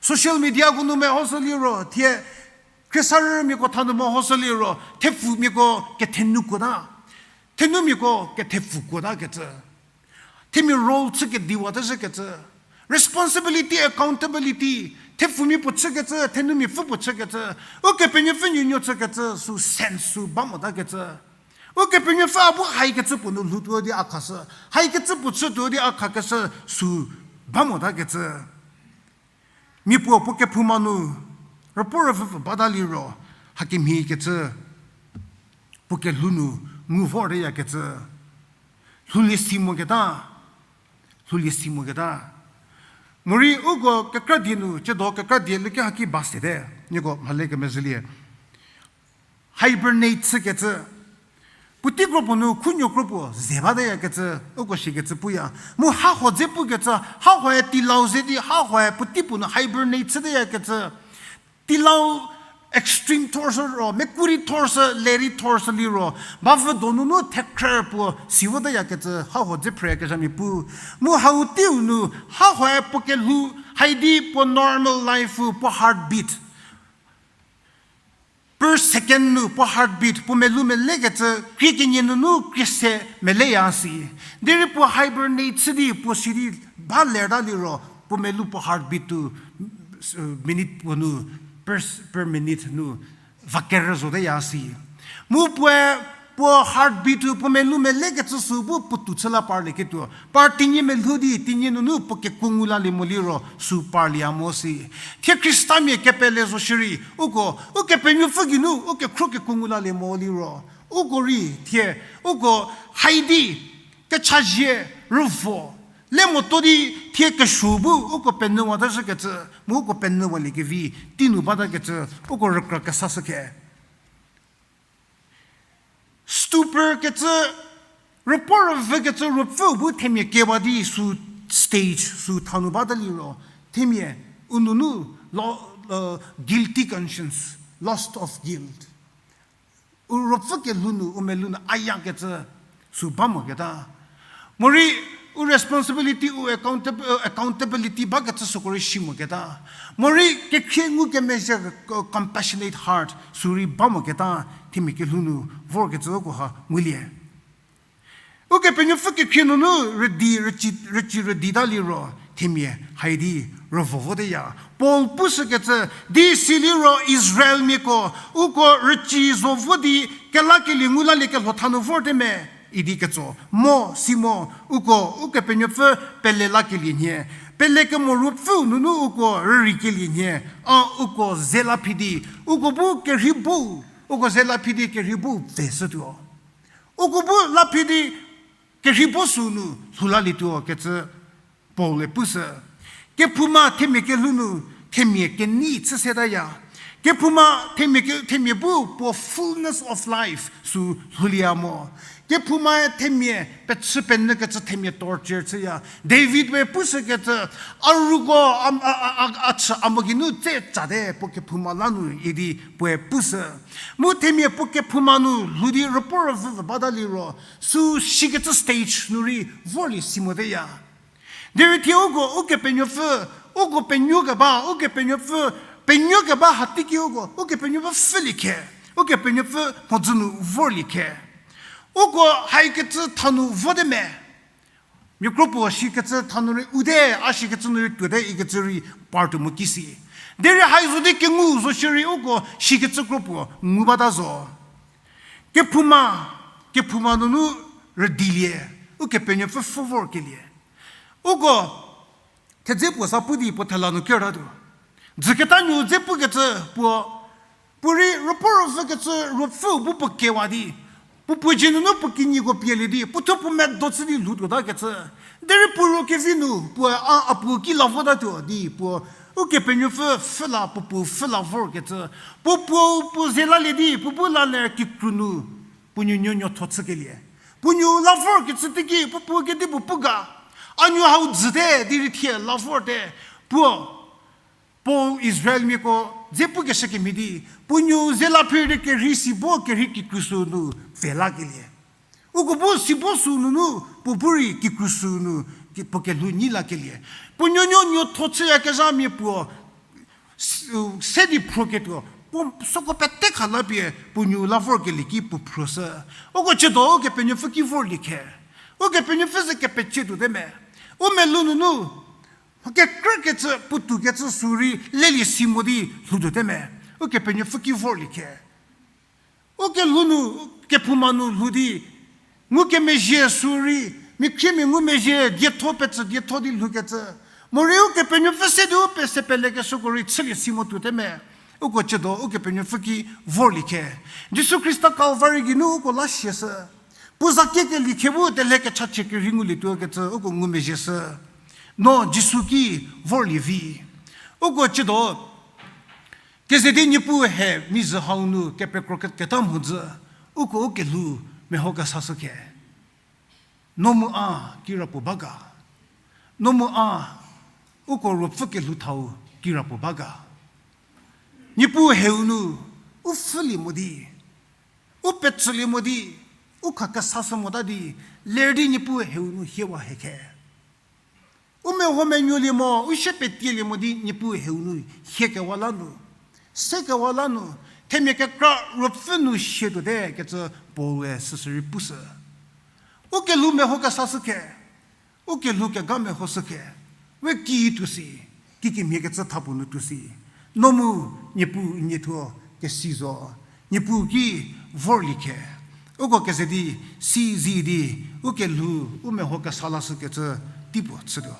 Social mediako nu mehoshü liro, thie, khriesarümiako thanu mehoshü liro, thepfumiako kethenukuota, thenumiako kethepfukuotakecü. Themia role chü kediwa tezhükecü. Responsibility, accountability. Thepfumia puo chükecü, thenumia pfü puo chükecü. Ukepenuopfü nuonuo chükecü, sü sense sü ba motakecü. Ukepenuopfü a bu haikecü puo nu lhoutuo di a khashü, haikecü puo chütuo di a khakeshü sü ba motakecü. Mia puo puo kephouma nu, rüpuo rüvüvü bata liro, hakemhiekecü, puo kelhou nu ngu vorteyakecü, lhoulie si moketa, lhoulie si moketa. Morei uko kekra die nu, chiedo kekra die leke haki ba sete, nieko mhale kemezhülie. Hibernate chükecü. Puotei kro puo nu khunuo kro puo ze bateyakecü, uko shikecü puya. Mu haho dze pukecü, hahoe tilau ze di, hahoe puotei puo nu hibernate chüteyakecü. Tilau extreme thorshü ro, mekuri thorshü, leri thorshü liro, bavü donunu thekhrü puo si voteyakecü, haho dze phreyakezhamia pu. Mu hau teiu nu, hahoe puo kelhou, haidi puo normal life, puo heartbeat. Per second nu puo heartbeat, puo melou melekecü, krie kenie nunu krie se meleya si. Derei puo hibernate chü di, puo si di ba lerta liro, puo melou puo heartbeat tu, minute puo nu, per, per minute nu, va kerü zoteya si. Mu puoe, puo heartbeat tu, puo melou melekecü sü bu puotou chü la parlieketuo. Par tinyi melhou di, tinyi nunu puo kekuo ngu lalie mo liro, sü parlie mo si. Thie Khristamia kepele zo shierei, uko, Ukepenuopfü geinu, u kekhro kekuo ngu lalie mo liro. Uko rei, thie, uko, haidi, kechazie, rüvo. Le motuo di, thie kesuo bu, uko penyüwatazhükecü, mu uko penyüwaliekevi, tei nu batakecü, uko rükra kesashü khe. Stupor kecü, rüpuo rüvükecü, ruopfüu bu themia kewa di sü stage, sü thanu bata liro, themia, u nunu, lo, guilty conscience, loss of guilt. U ruopfü kelhou nu, u melou nu ayakecü, sü ba moketa. Morei, u responsibility, u accountability bakecü süko rei si moketa. Morei kekhrie ngukemezhie, compassionate heart sü rei ba moketa, themia kelhou nu vorkecü uko ha ngulie. Ukepenuopfü kekhrie nunu rüdi, rüci, rüci rüdita liro, themia haidi rüvo voteya. Paul pushükecü, di siliro Israelmiako, uko rüci zo vo di, kelakelie ngu lalie kelho thanu vorte me, idi ketso. Mo, si mo, uko, Ukepenuopfü pele lakelie nhie. Pele kemo ruopfüu nunu uko rürikelie nhie. A uko ze la phi di, uko bu kerhei bo, uko ze la phi di kerhei bo pfheshütuo. Uko bu la phi di kerhei bo sünu lhou lalietuo kecü Paul-e pushü. Kephouma themia kelhou nu themia kenei chü setaya. Kephouma themia ke, themia bu puo fullness of life sü lhoulieya mo. Kephoumae themia pechü penyü kecü themia torture chüya. David-e pushükecü, a ruko a, a, a, a, a chü a mo geinu tse tsate puo kephouma la nu idi puoe pushü. Mu themia puo kephouma nu lhou di rüpuo rüvüvü bata liro, sü sikecü stage nu rei vorlie si moteya. Derei thie uko, Ukepenuopfü, uko penuokeba, Ukepenuopfü, penuokeba hatiki uko, Ukepenuopfü pfhülie khe, Ukepenuopfü mhodzü nu vorlie khe. Uko haikecü thanu vote me. Mia kro puo sikecü thanu rei u te, a sikecü nu rei tuote ikecü rei partuo mo ki si. Derei hai zo di kengu zo shierei uko sikecü kro puo ngu bata zo. Kephouma, kephouma nunu rüdilie, Ukepenuopfü pfhü vorkelie. Uko, thedze puo sa pu di puo thela nu kertatuo. Dzüketa nuo dze pukecü puo, puorei rüpuo rüvükecü ruopfüu bu puo kewa di, puo puo dzie nunu puo kinyiko pielie di, puo thuo puo medo chü di lhoutuotakecü. Derei puo ruo kevi nu, puoe a, a puo ki la votatuo di, puo, Ukepenuopfü pfhü la, puo puo pfhü la vorkecü. Puo puo, puo ze lalie di, puo bu la ler kikru nu, puo nuonuo nuotho chükelie. Puo nuo la vorkecü teiki, puo puo kedipuo pu ga. A nuo hau dzüte, di rei thie la vorte. Puo, Paul Israelmiako dze pukeshü kemhie di, puo nuo ze la phir di kerhei si bo kerhei kikru sünu pfhe lakelie. Uko bu si bo sünunu, puo bu rei kikru sünu, ki, puo kelhou nyi lakelie. Puo nuonuo nuotho chüyakezhamia puo, s-, se di phroketuo, puo süko pete kha la pie, puo nuo la vorkelie ki puo phroshü. Uko chüdo Ukepenuopfü ki vorlie khe. Ukepenuopfü ze kepecietuote me. U melou nunu, mha kekrükecü, puotoukecü sü rei lelie si mo di lhoutuote me. Ukepenuopfü ki vorlie khe. Ukelhou nu, kephouma nu lhou di, ngukemezhie sü rei, mikhriemia ngumezhie dietho petsü dietho di lhoukecü. Morei Ukepenuopfü se di u pese pelekeshüko rei chülie si mo tuote me. Uko chüdo Ukepenuopfü ki vorlie khe. Jisu Khrista Kalvari geinu uko la siashü. Puo za kiekelie khe bu telhe kechachie kerhei ngulietuo kecü uko ngumezhie shü. No Jisu ki vorlie vi. Uko chüdo, keze di Niepuu he mizhü hau nu kepekro ke-, keta mhodzü, uko ukelhou meho kesashü khe. No mu a kirapuo ba ga. No mu a uko ruopfü kelhou thau kirapuo ba ga. Niepuu heu nu u pfhülie mo di, u petsülie mo di, u kha kesashü mota di, ler di Niepuu heu nu hiewa hie khe. U meho menuolie mo, u sie petielie mo di Niepuu heu nu hiekewa la nu, sekewa la nu, themia kekra ruopfü nu sie tuote kecü Paul-e süsü rei pushü. U kelhou meho kesashü khe, u kelhou kega mehoshü khe, we ki tuo si, kikemhie kecü thapuo nu tuo si, no mu Niepuu nie thuo kesi zo, Niepuu ki vorlie khe, uko keze di, si zi di, u kelhou, u meho kesa lashü kecü teipuo chütuo.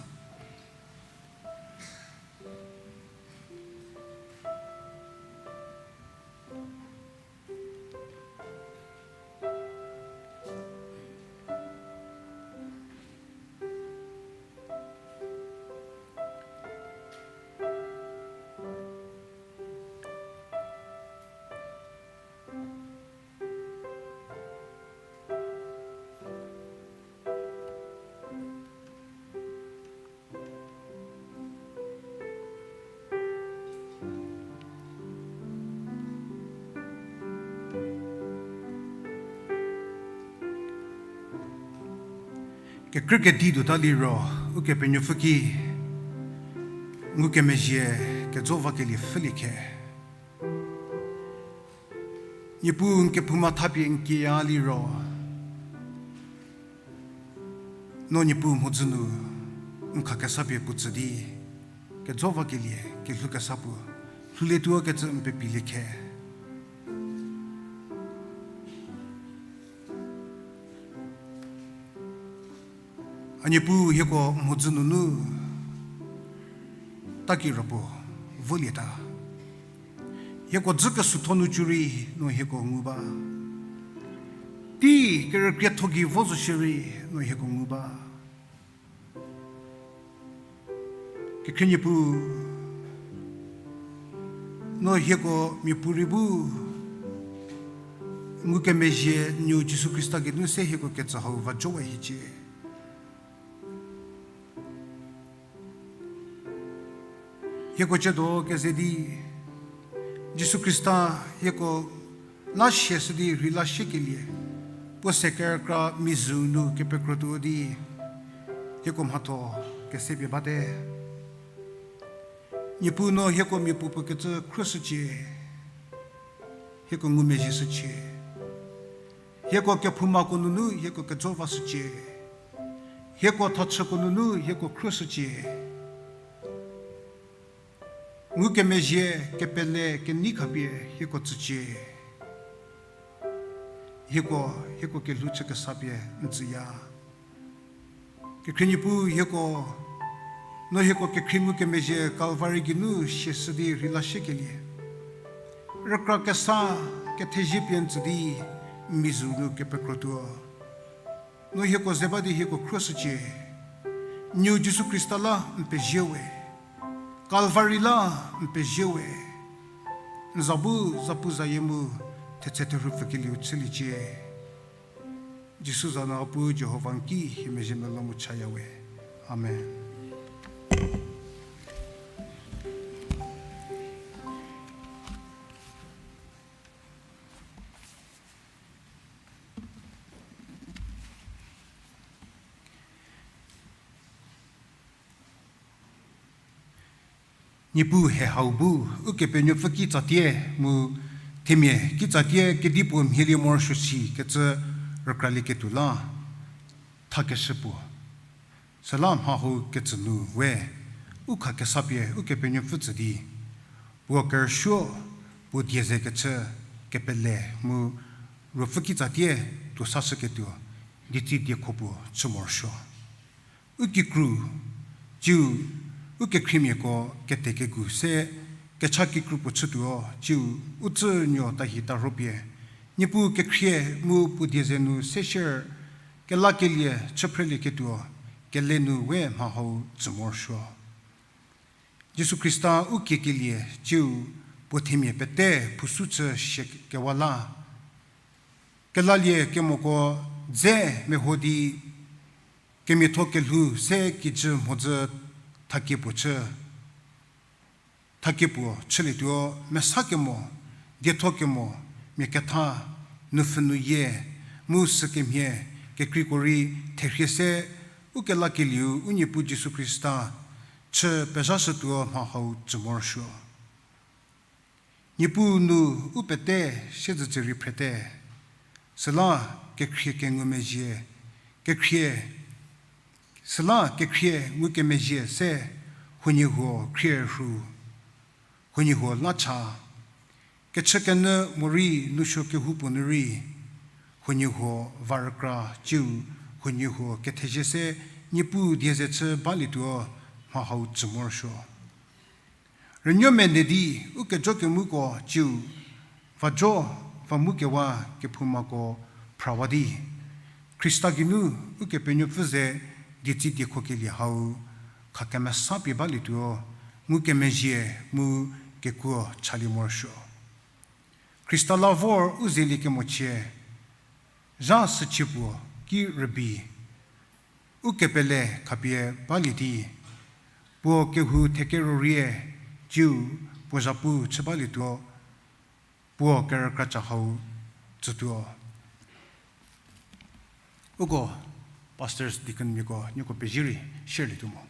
Kekrü kedi tuota liro, Ukepenuopfü ki ngukemezhie kejo vakelie pfhülie khe. Niepuu n kephouma thapie n kiya liro, no Niepuu mhodzü nu n kha kesa pie puo tsü di, kejo vakelie kelhou kesa puo lhoulietuo kecü n pepilie khe. A Niepuu hieko mhodzü nunu takirapuo volieta. Hieko dzü kesutho nu cü rei no hieko ngu ba. Tei kerükrietho gei vo zo shierei no hieko ngu ba. Kekhrie Niepuu, no hieko miapuorei bu ngukemezhie nuo Jisu Khrista geinu se hieko ketsü hau va jowa hiecie. Hieko chüdo keze di, Jisu Khrista hieko la siashü di rheila siekelie, puo se kerükra mizhü nu kepekrotuo di, hieko mhatho kesepie bate. Niepuu no hieko miapuopuo kecü khrüshücie, hieko ngumezhie shücie. Hieko kephoumako nunu hieko kejo vashücie. Hieko thachüko nunu hieko khrüshücie. Ngukemezhie kepele kenei khapie hieko tsücie. Hieko, hieko kelhou chü kesa pie n tsüya. Kekhrie Niepuu hieko, no hieko kekhrie ngukemezhie Kalvari geinu siashü di rheila siekelie, rükra kesa kethezie pie n tsü di, n mizhü nu kepekrotuo. No hieko ze ba di hieko khrüshücie. Nuo Jisu Khrista la n pezie we. Kalvari la n pezie we. N za bu zapuzayie mu thetse therhu pfükelieu chüliecie. Jisu za nu a Pu Jihova n ki hie mezhie melou mu chaya we. Amen. Niepuu he hau bu, Ukepenuopfü kitsatie mu themia kitsatie kedipuo mhielie morosuo shi kecü rükralieketuo la thakeshü puo. Süla mha hau ketsü nu we, u kha kesa pie Ukepenuopfü tsü di, puo kerüsuo, puo die ze kechü, kepele mu Ruopfü kitsatie tuo sashüketuo, dietsi diekho puo chü morosuo. U kikru, tsiu, u kekhriemiako kete kegu se, kecha kikru puo chütuo, tsiu, u tsünuo tahi tarhopie, Niepuu kekhrie mu puo die ze nu seshier, kelakelie chüphrelieketuo, kele nu we mha hau tsü morosuo. Jisu Khrista u kiekelie tsiu puo themia pete phusu chü shie kewa la. Kelalie kemoko dze meho di kemiatho kelhou se kijü mhodzü thakie puo chü, thakie puo chülietuo mesa kemo, dietho kemo, mia ketha, nupfhü nuyie, mu sükemhie, kekreiko rei therhie se, u kelakelieu u Niepuu Jisu Khrista chü pezhashütuo mha hau tsü morosuo. Niepuu nu u pete siezedzü rei phrete, süla kekhrie kengumezhie, kekhrie, süla kekhrie ngukemezhie se huoniehuo khrie rhu, huoniehuo la cha, kechükenyü morei nusuo kehoupuo nu rei, huoniehuo va rükra tsiu, huoniehuo kethezie se Niepuu die ze chü balietuo mha hau tsü morosuo. Rünuo mene di u kejo kemuko tsiu, vajo, va mu kewa kephoumako phrawa di, Khrista geinu Ukepenuopfü ze dietsi diekhokelie hau khakemesa pie balietuo ngukemezhie mu kekuo chalie morosuo. Khrista la vor u zelie kemochie, zha süchie puo ki rübei, u kepele khapie balie di, puo kehou thekero rie tsiu puo zhapu chü balietuo, puo kerükra cha hau tsütuo. Uko pastors, deaconmiako nieko pezie rei share lietuo mo.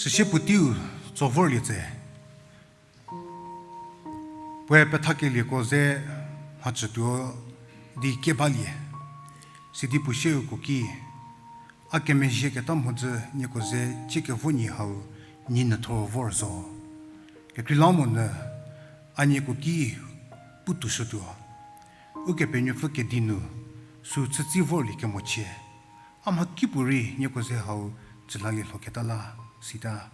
Süsie puoteiu tso vorlie tse, puoe pethakelieko ze mhacütuo di kie balie. Sidi puo sieuko ki, a kemezhieketa mhodzü nieko ze tsiekevo nyi hau nyi nyütho vor zo. Kekreilamonyü a nieko ki putuoshütuo. Ukepenuopfü kedi nu sü chütsi vorlie kemochie, a mhakipuorei nieko ze hau tsülalie lhoketa la, sita.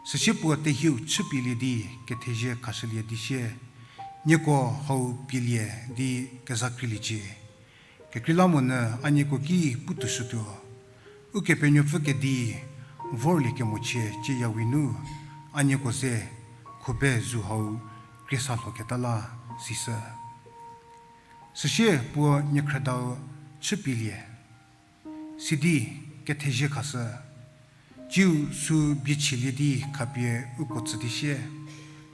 Süsie puo tehieu chüpielie di kethezie khashülie di sie, nieko hau pielie di kezakreiliecie. Kekreilamonyü a nieko ki putuoshütuo. Ukepenuopfü kedi vorlie kemochie tsieyawi nu, a nieko ze khube zu hau kriesa lhoketa la, sisü. Süsie puo niekhrüdau chüpielie, sidi kethezie khashü, tsiu sü biechielie di khapie uko tsü di sie,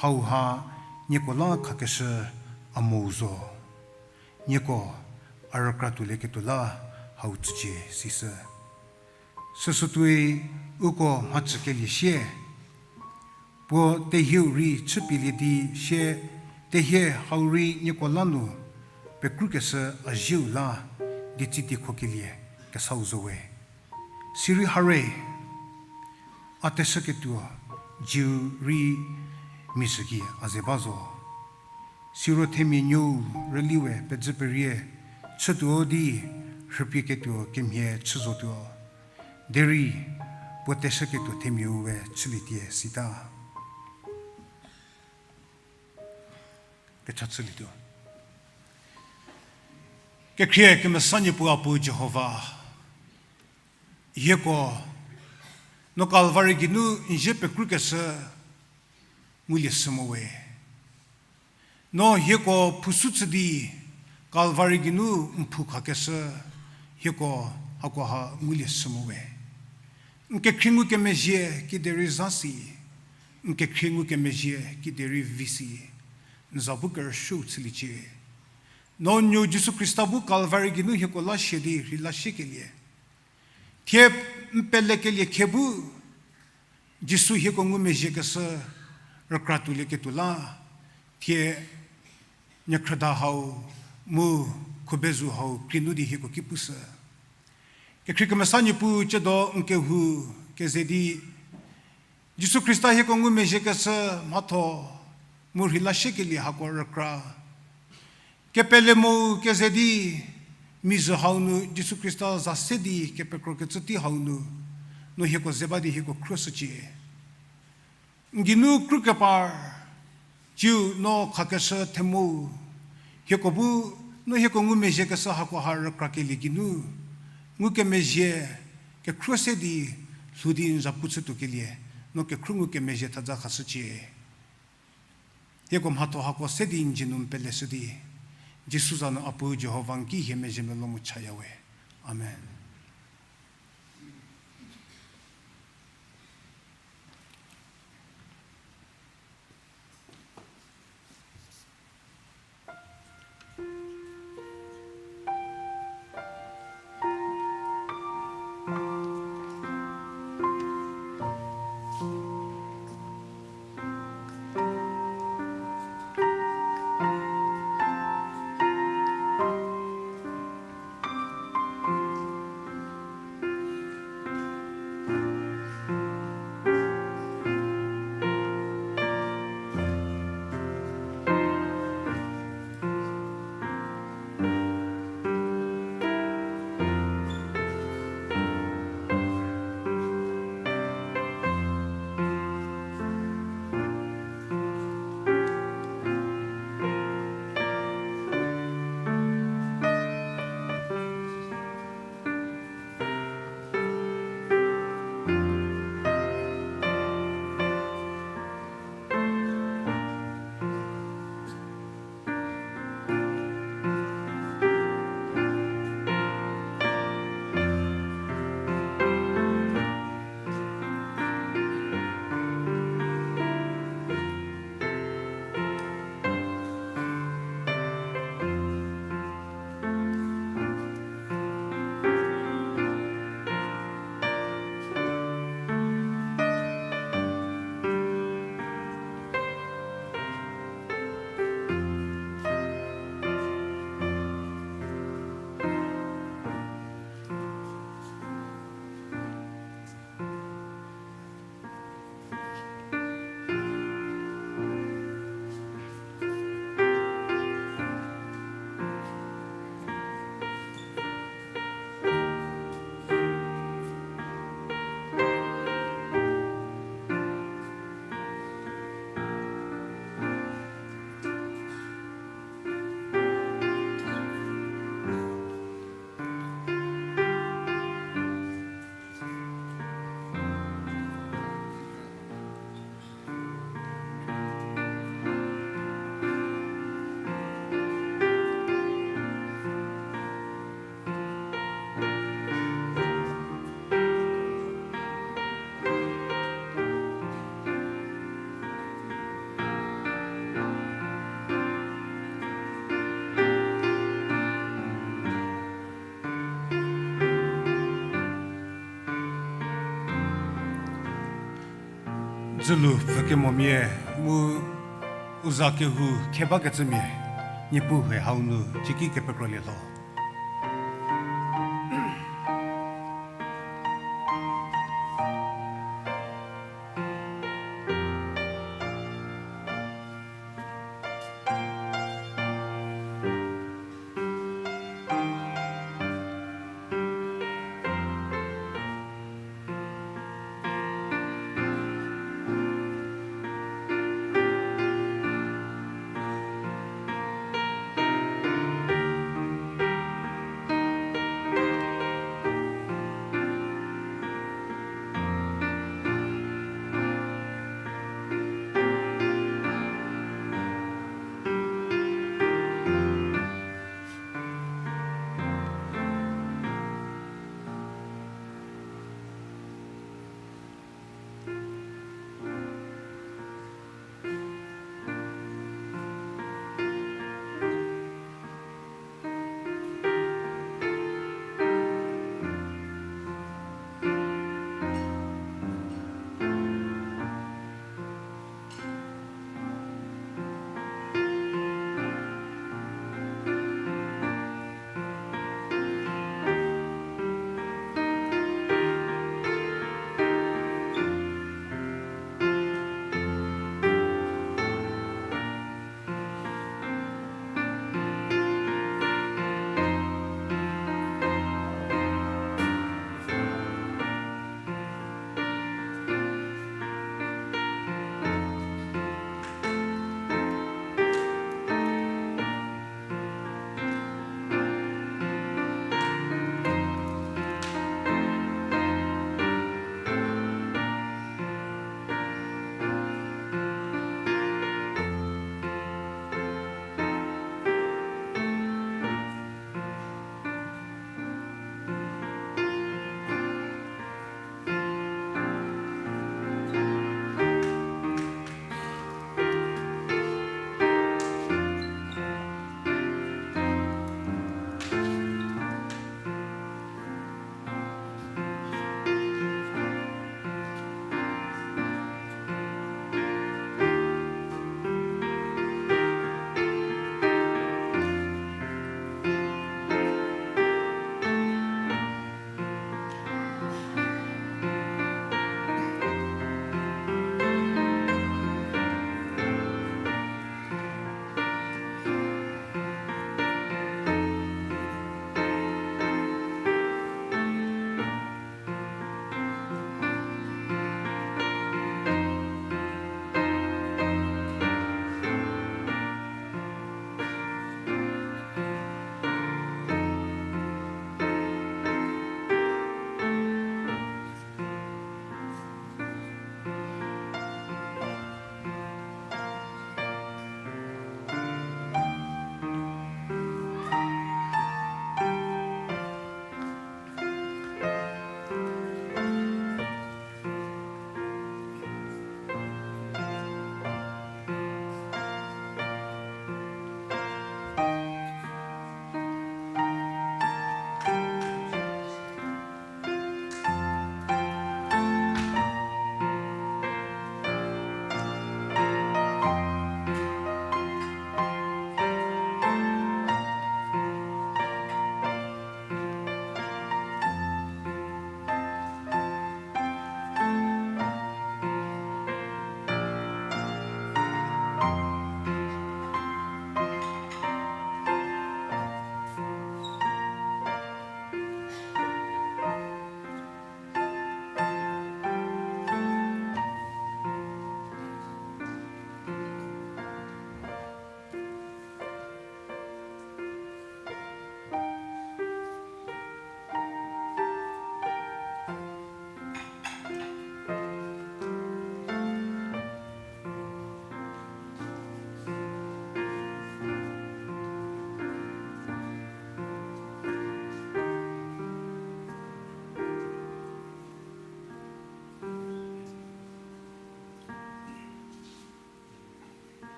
hauha nieko la khakeshü a mou zo. Nieko a rükra tuolieketuo la hau tsücie, sisü. Süsütuoi uko mhacükelie sie, puo tehieu rei chüpielie di sie, tehie hau rei nieko la nu pekrukeshü a zieu la dietsi diekhokelie kesau zo we. Sirei hare, a teshüketuo zieu rei mizhü gei a ze ba zo. Siro themia nuou rüli we pezü perie chütuo di rhüpieketuo kemhie chü zotuo. Derei puo teshüketuo themiau we chülietie, sita. Kecha chülietuo. Kekhrie kemesa Niepuu a Pu Jihova, hieko No Kalvari geinu n zie pekrükeshü ngulie shü mo we. No hieko phusu chü di Kalvari geinu n phu khakeshü hieko hakoha ngulie shü mo we. N kekhrie ngukemezhie kiderei za si, n kekhrie ngukemezhie kiderei vi si, n za bu kerüshüu chüliecie. No nuo Jisu Khrista bu Kalvari geinu hieko la shie di rheila shiekelie, thie n pelekelie khe bu Jisu hieko ngumezhiekeshü rükra tuolieketuo la, thie niekhrüda hau mu khubezu hau krie nu di hieko ki pushü. Kekhrie kemesa Niepuu, ciedo n kehou keze di Jisu Khrista hieko ngumezhiekeshü mhatho mu rheila shiekelie hako rükra kepele mo keze di, mizhü hau nu Jisu Khrista za se di kepekrokecü tei hau nu, no hieko ze ba di hieko khruoshücie. N geinu krükepar, ciu no khakeshü themou, hieko bu, no hieko ngumezhiekeshü hakoha rükrakelie geinu, ngukemezhie kekhruo se di lhou di n za pu chütuokelie, no kekhruo ngukemezhie thaza khashücie. Hieko mhatho hako se di n dzie nu n peleshü di, Jisu za nu a Puu Jihova n ki hie mezhie melou mu chaya we. Amen. Dzülu pfükemomia mu u za kehou khebakecümia, Niepuu hau nu cieki kepekrolie lho.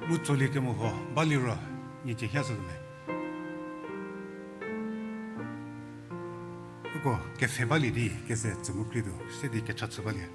Mu tsolie kemoho baliro, nie cie hia sü me. Uko kepfhe balie di keze tsü mu krituo, se di kecha chü balie.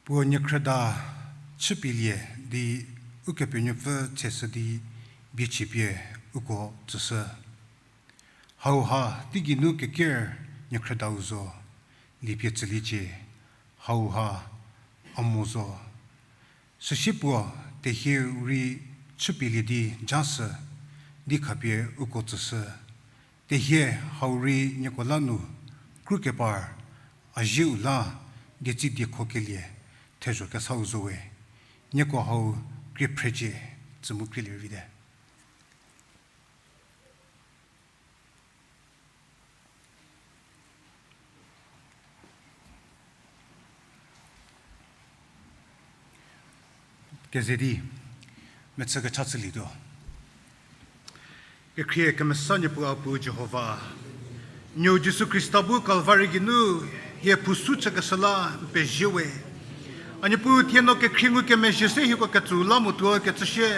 Puo niekhrüda chüpielie di Ukepenuopfü tseshü di biechipie uko tsüshü. Hauha teigeinu keker niekhrüdau zo, lipie tsüliecie, hauha a mo zo. Süsie puo tehieu rei chüpielie di jashü di khapie uko tsüshü. Tehie hau rei nieko la nu krukepar a zieu la dietsi diekhokelie thezho kesau zo we. Nieko hau krie phrecie, tsü mu krielie vite. Keze di mechü kecha chülietuo. Kekhrie kemesa Niepuu a Pu Jihova, nuou Jisu Khrista bu Kalvari geinu hie phousu chükeshü la n pezie we. A Niepuu, thie no kekhrie ngukemezhie se hieko ketsü la motuo kecü shie,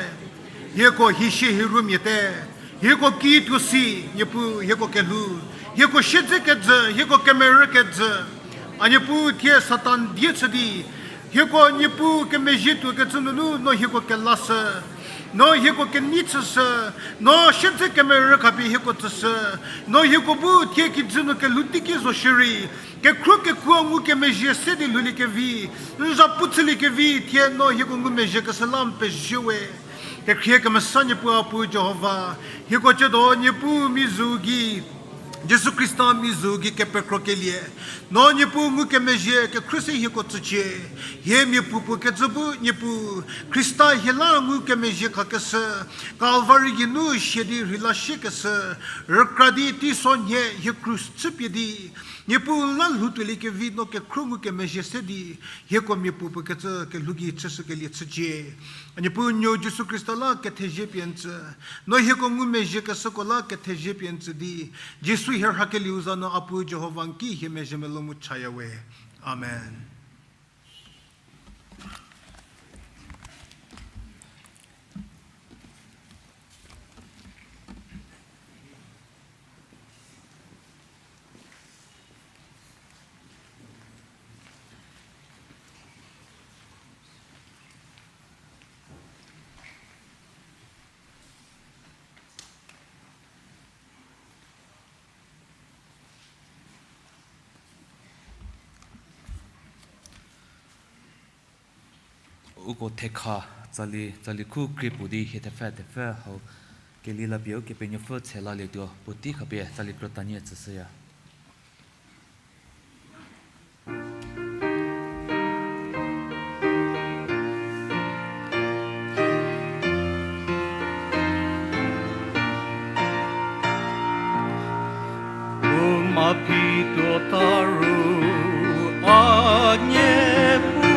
hieko hie sie hie rümiate, hieko kituo si, Niepuu, hieko kelhou, hieko siedze kejü, hieko kemerü kejü. A Niepuu, thie Satan die chü di hieko Niepuu kemezhie tuokecü nunu no hieko kelashü, no hieko kenei chüshü, no siedze kemerü khapie hieko tsüshü, no hieko bu thie kijü nu kelhou teiki zo shierei, kekhro kekuo ngukemezhie se di lhouliekevi, n za pu chüliekevi thie no hieko ngumezhiekeshü la n pezie we. Kekhrie kemesa Niepuu a Pu Jihova, hieko ciedo Niepuu mizu gei, Jisu Khrista mizu gei kepekrokelie, no Niepuu ngukemezhie kekhrü se hieko tsücie. Hie miapuopuo kecü bu Niepuu, Khrista hie la ngukemezhie khakeshü, Kalvari geinu sia di rheila siekeshü, rükra di teiso nhie hie krus chüpie di, Niepuu la lhoutuoliekevi no kekhrü ngukemezhie se di, hieko miapuopuo kecü kelhou gei chüshükelie chücie. A Niepuu nuo Jisu Khrista la kethezie pie n tsü, no hieko ngumezhiekeshüko la kethezie pie n tsü di, Jisu hie rhakelieu za nu a Pu Jihova n ki hie mezhie melou mu chaya we. Amen. Uko thekha tsali, tsali khu krie puo di hie thepfü thepfü hau keli la pie Ukepenuopfü tshe lalietuo puotei khapie tsali krütanie tsüshüya. U mha phi tuota ru a Niepuu,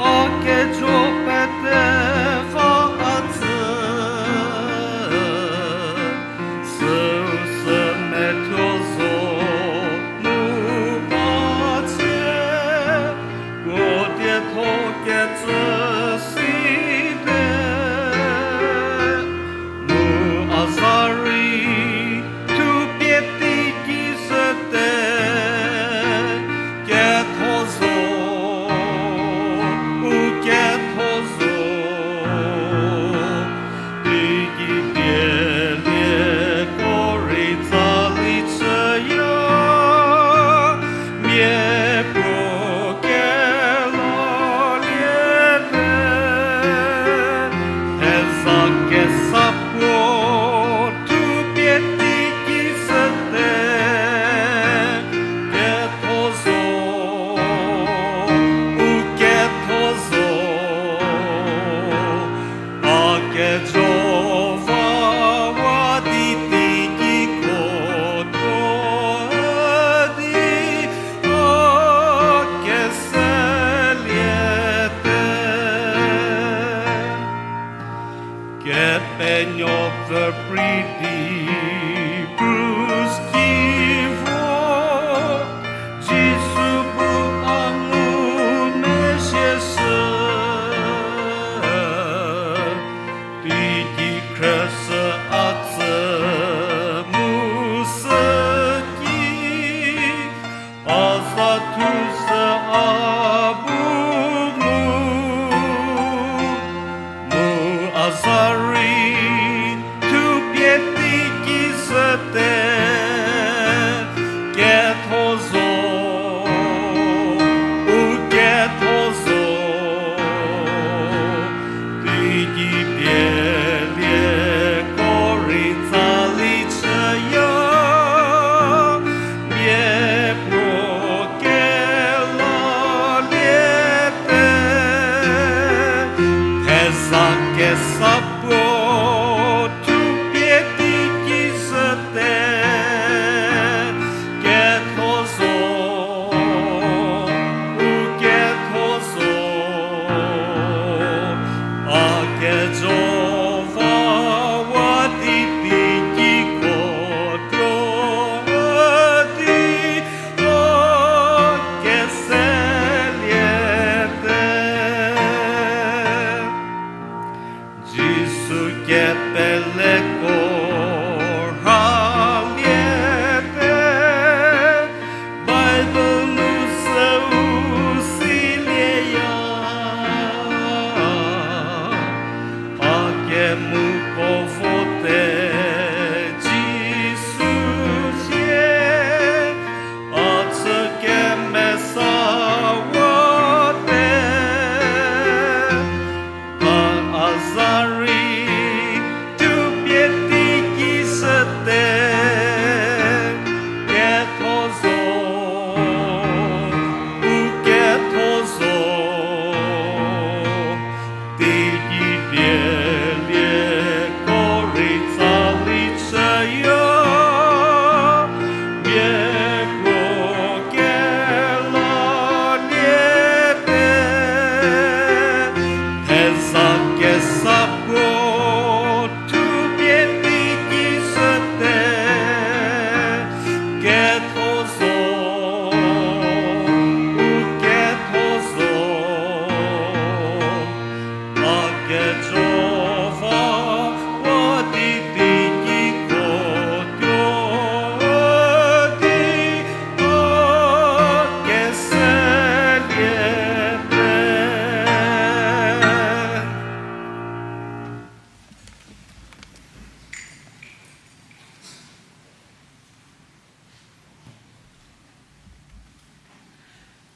a kejo pete va a tsü, süu sü methuo zo mu a tse, puo dietho kecü site, mu a za rei thupie teiki shüte.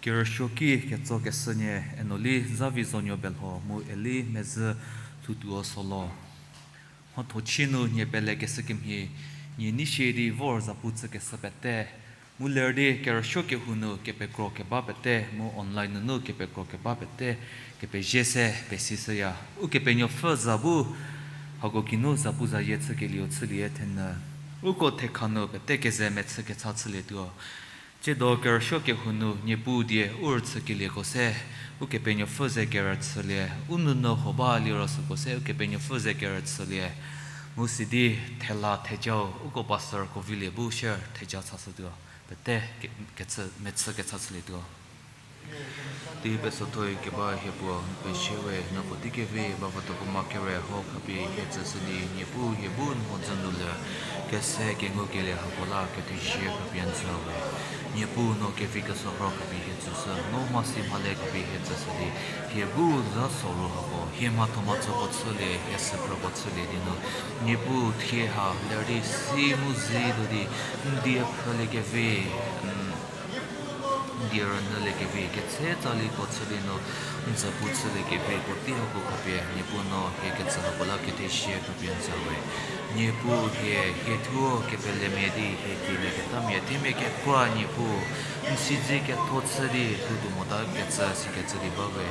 Kerüsuoki ketsokeshü nie Enoli Zavizonuo Belho mu Eli Mezhü Lhoutuo Solo. Mhathochie nu nie pelekeshü kemhie, nie nei sie di vor zapu chükeshü pete, mu ler di kerüsuo kehou nu kepekro keba pete, mu online nunu kepekro keba pete, kepezhie se pesishüya. Ukepenuopfü za bu hako kinu zapu zayie chükelieu chülie thenyü. Uko thekha nu pete keze mechü kecha chülietuo. Tsiedo kerüsuo kehou nu Niepuu die u rüchükelieko se, Ukepenuopfü ze kerüchülie, u nounyü huo ba liro süko se Ukepenuopfü ze kerüchülie. Mu sidi thela thejau, uko pastorko vilie bu share theja chashütuo. Pete ke-, kechü, mechü kecha chülietuo. Tei pesothoe keba hie puo, n pezie we, no puotei kevi ba votuo puo ma kere ho khapie hie tsüshü di, Niepuu hie bu n mhodzü nu le kese kengukelie hako la kethezie khapie n tsü we. Niepuu no kevi kesorho khapie hie tsüshü, no mhasi mhale khapie hie tsüshü di, hie bu za soru hako, hie mhatho mhatsoko chülie, hie süphrüko chülie di nu, Niepuu thie ha ler di si mu zi tuo di, n die phrüliekevi, n die rünyüliekevi, ketse tsaliko chü di nu, n zapu chüliekevi puotei hako khapie, Niepuu no hie ketsü hako la kethezie khapie n tsü we. Niepuu hie, hie thuo kepelemia di hie kielie ketamia themia kekra Niepuu, n siedze ketho chü di lhoutuo mota kecü sikecü di ba we.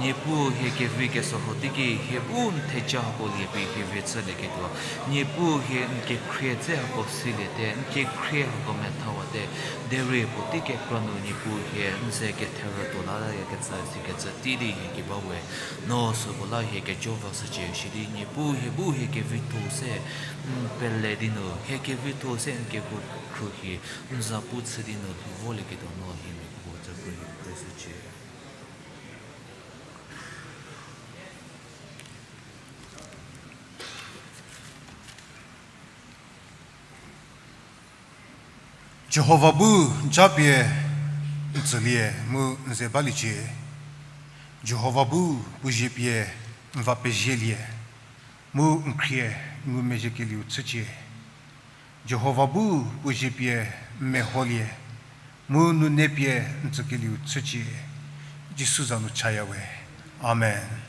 Niepuu hie kevi kesorho teiki hie bu n theja hako lie pie hie vie chülieketuo. Niepuu hie n kekhrie dze hako siliete, n kekhrie hako methawate. Derei puotei kekra nu Niepuu hie n ze ketherütuo layakecü sikecü tei di hie ki ba we. No süko la hie kejo vashücie, sidi Niepuu hie bu hie kevitho se n pele di nu, hie kevitho se n kehou khruohi n zapu chü di nu lhou volieketuo no hie mia puo tsükrü hie phreshücie. Jihova bu japie n tsülie mu n ze baliecie. Jihova bu puo zie pie n va pezielie, mu n khrie n ngumezhiekelieu chücie. Jihova bu puo zie pie n meholie, mu nune pie n tsükelieu chücie. Jisu za nu chaya we. Amen.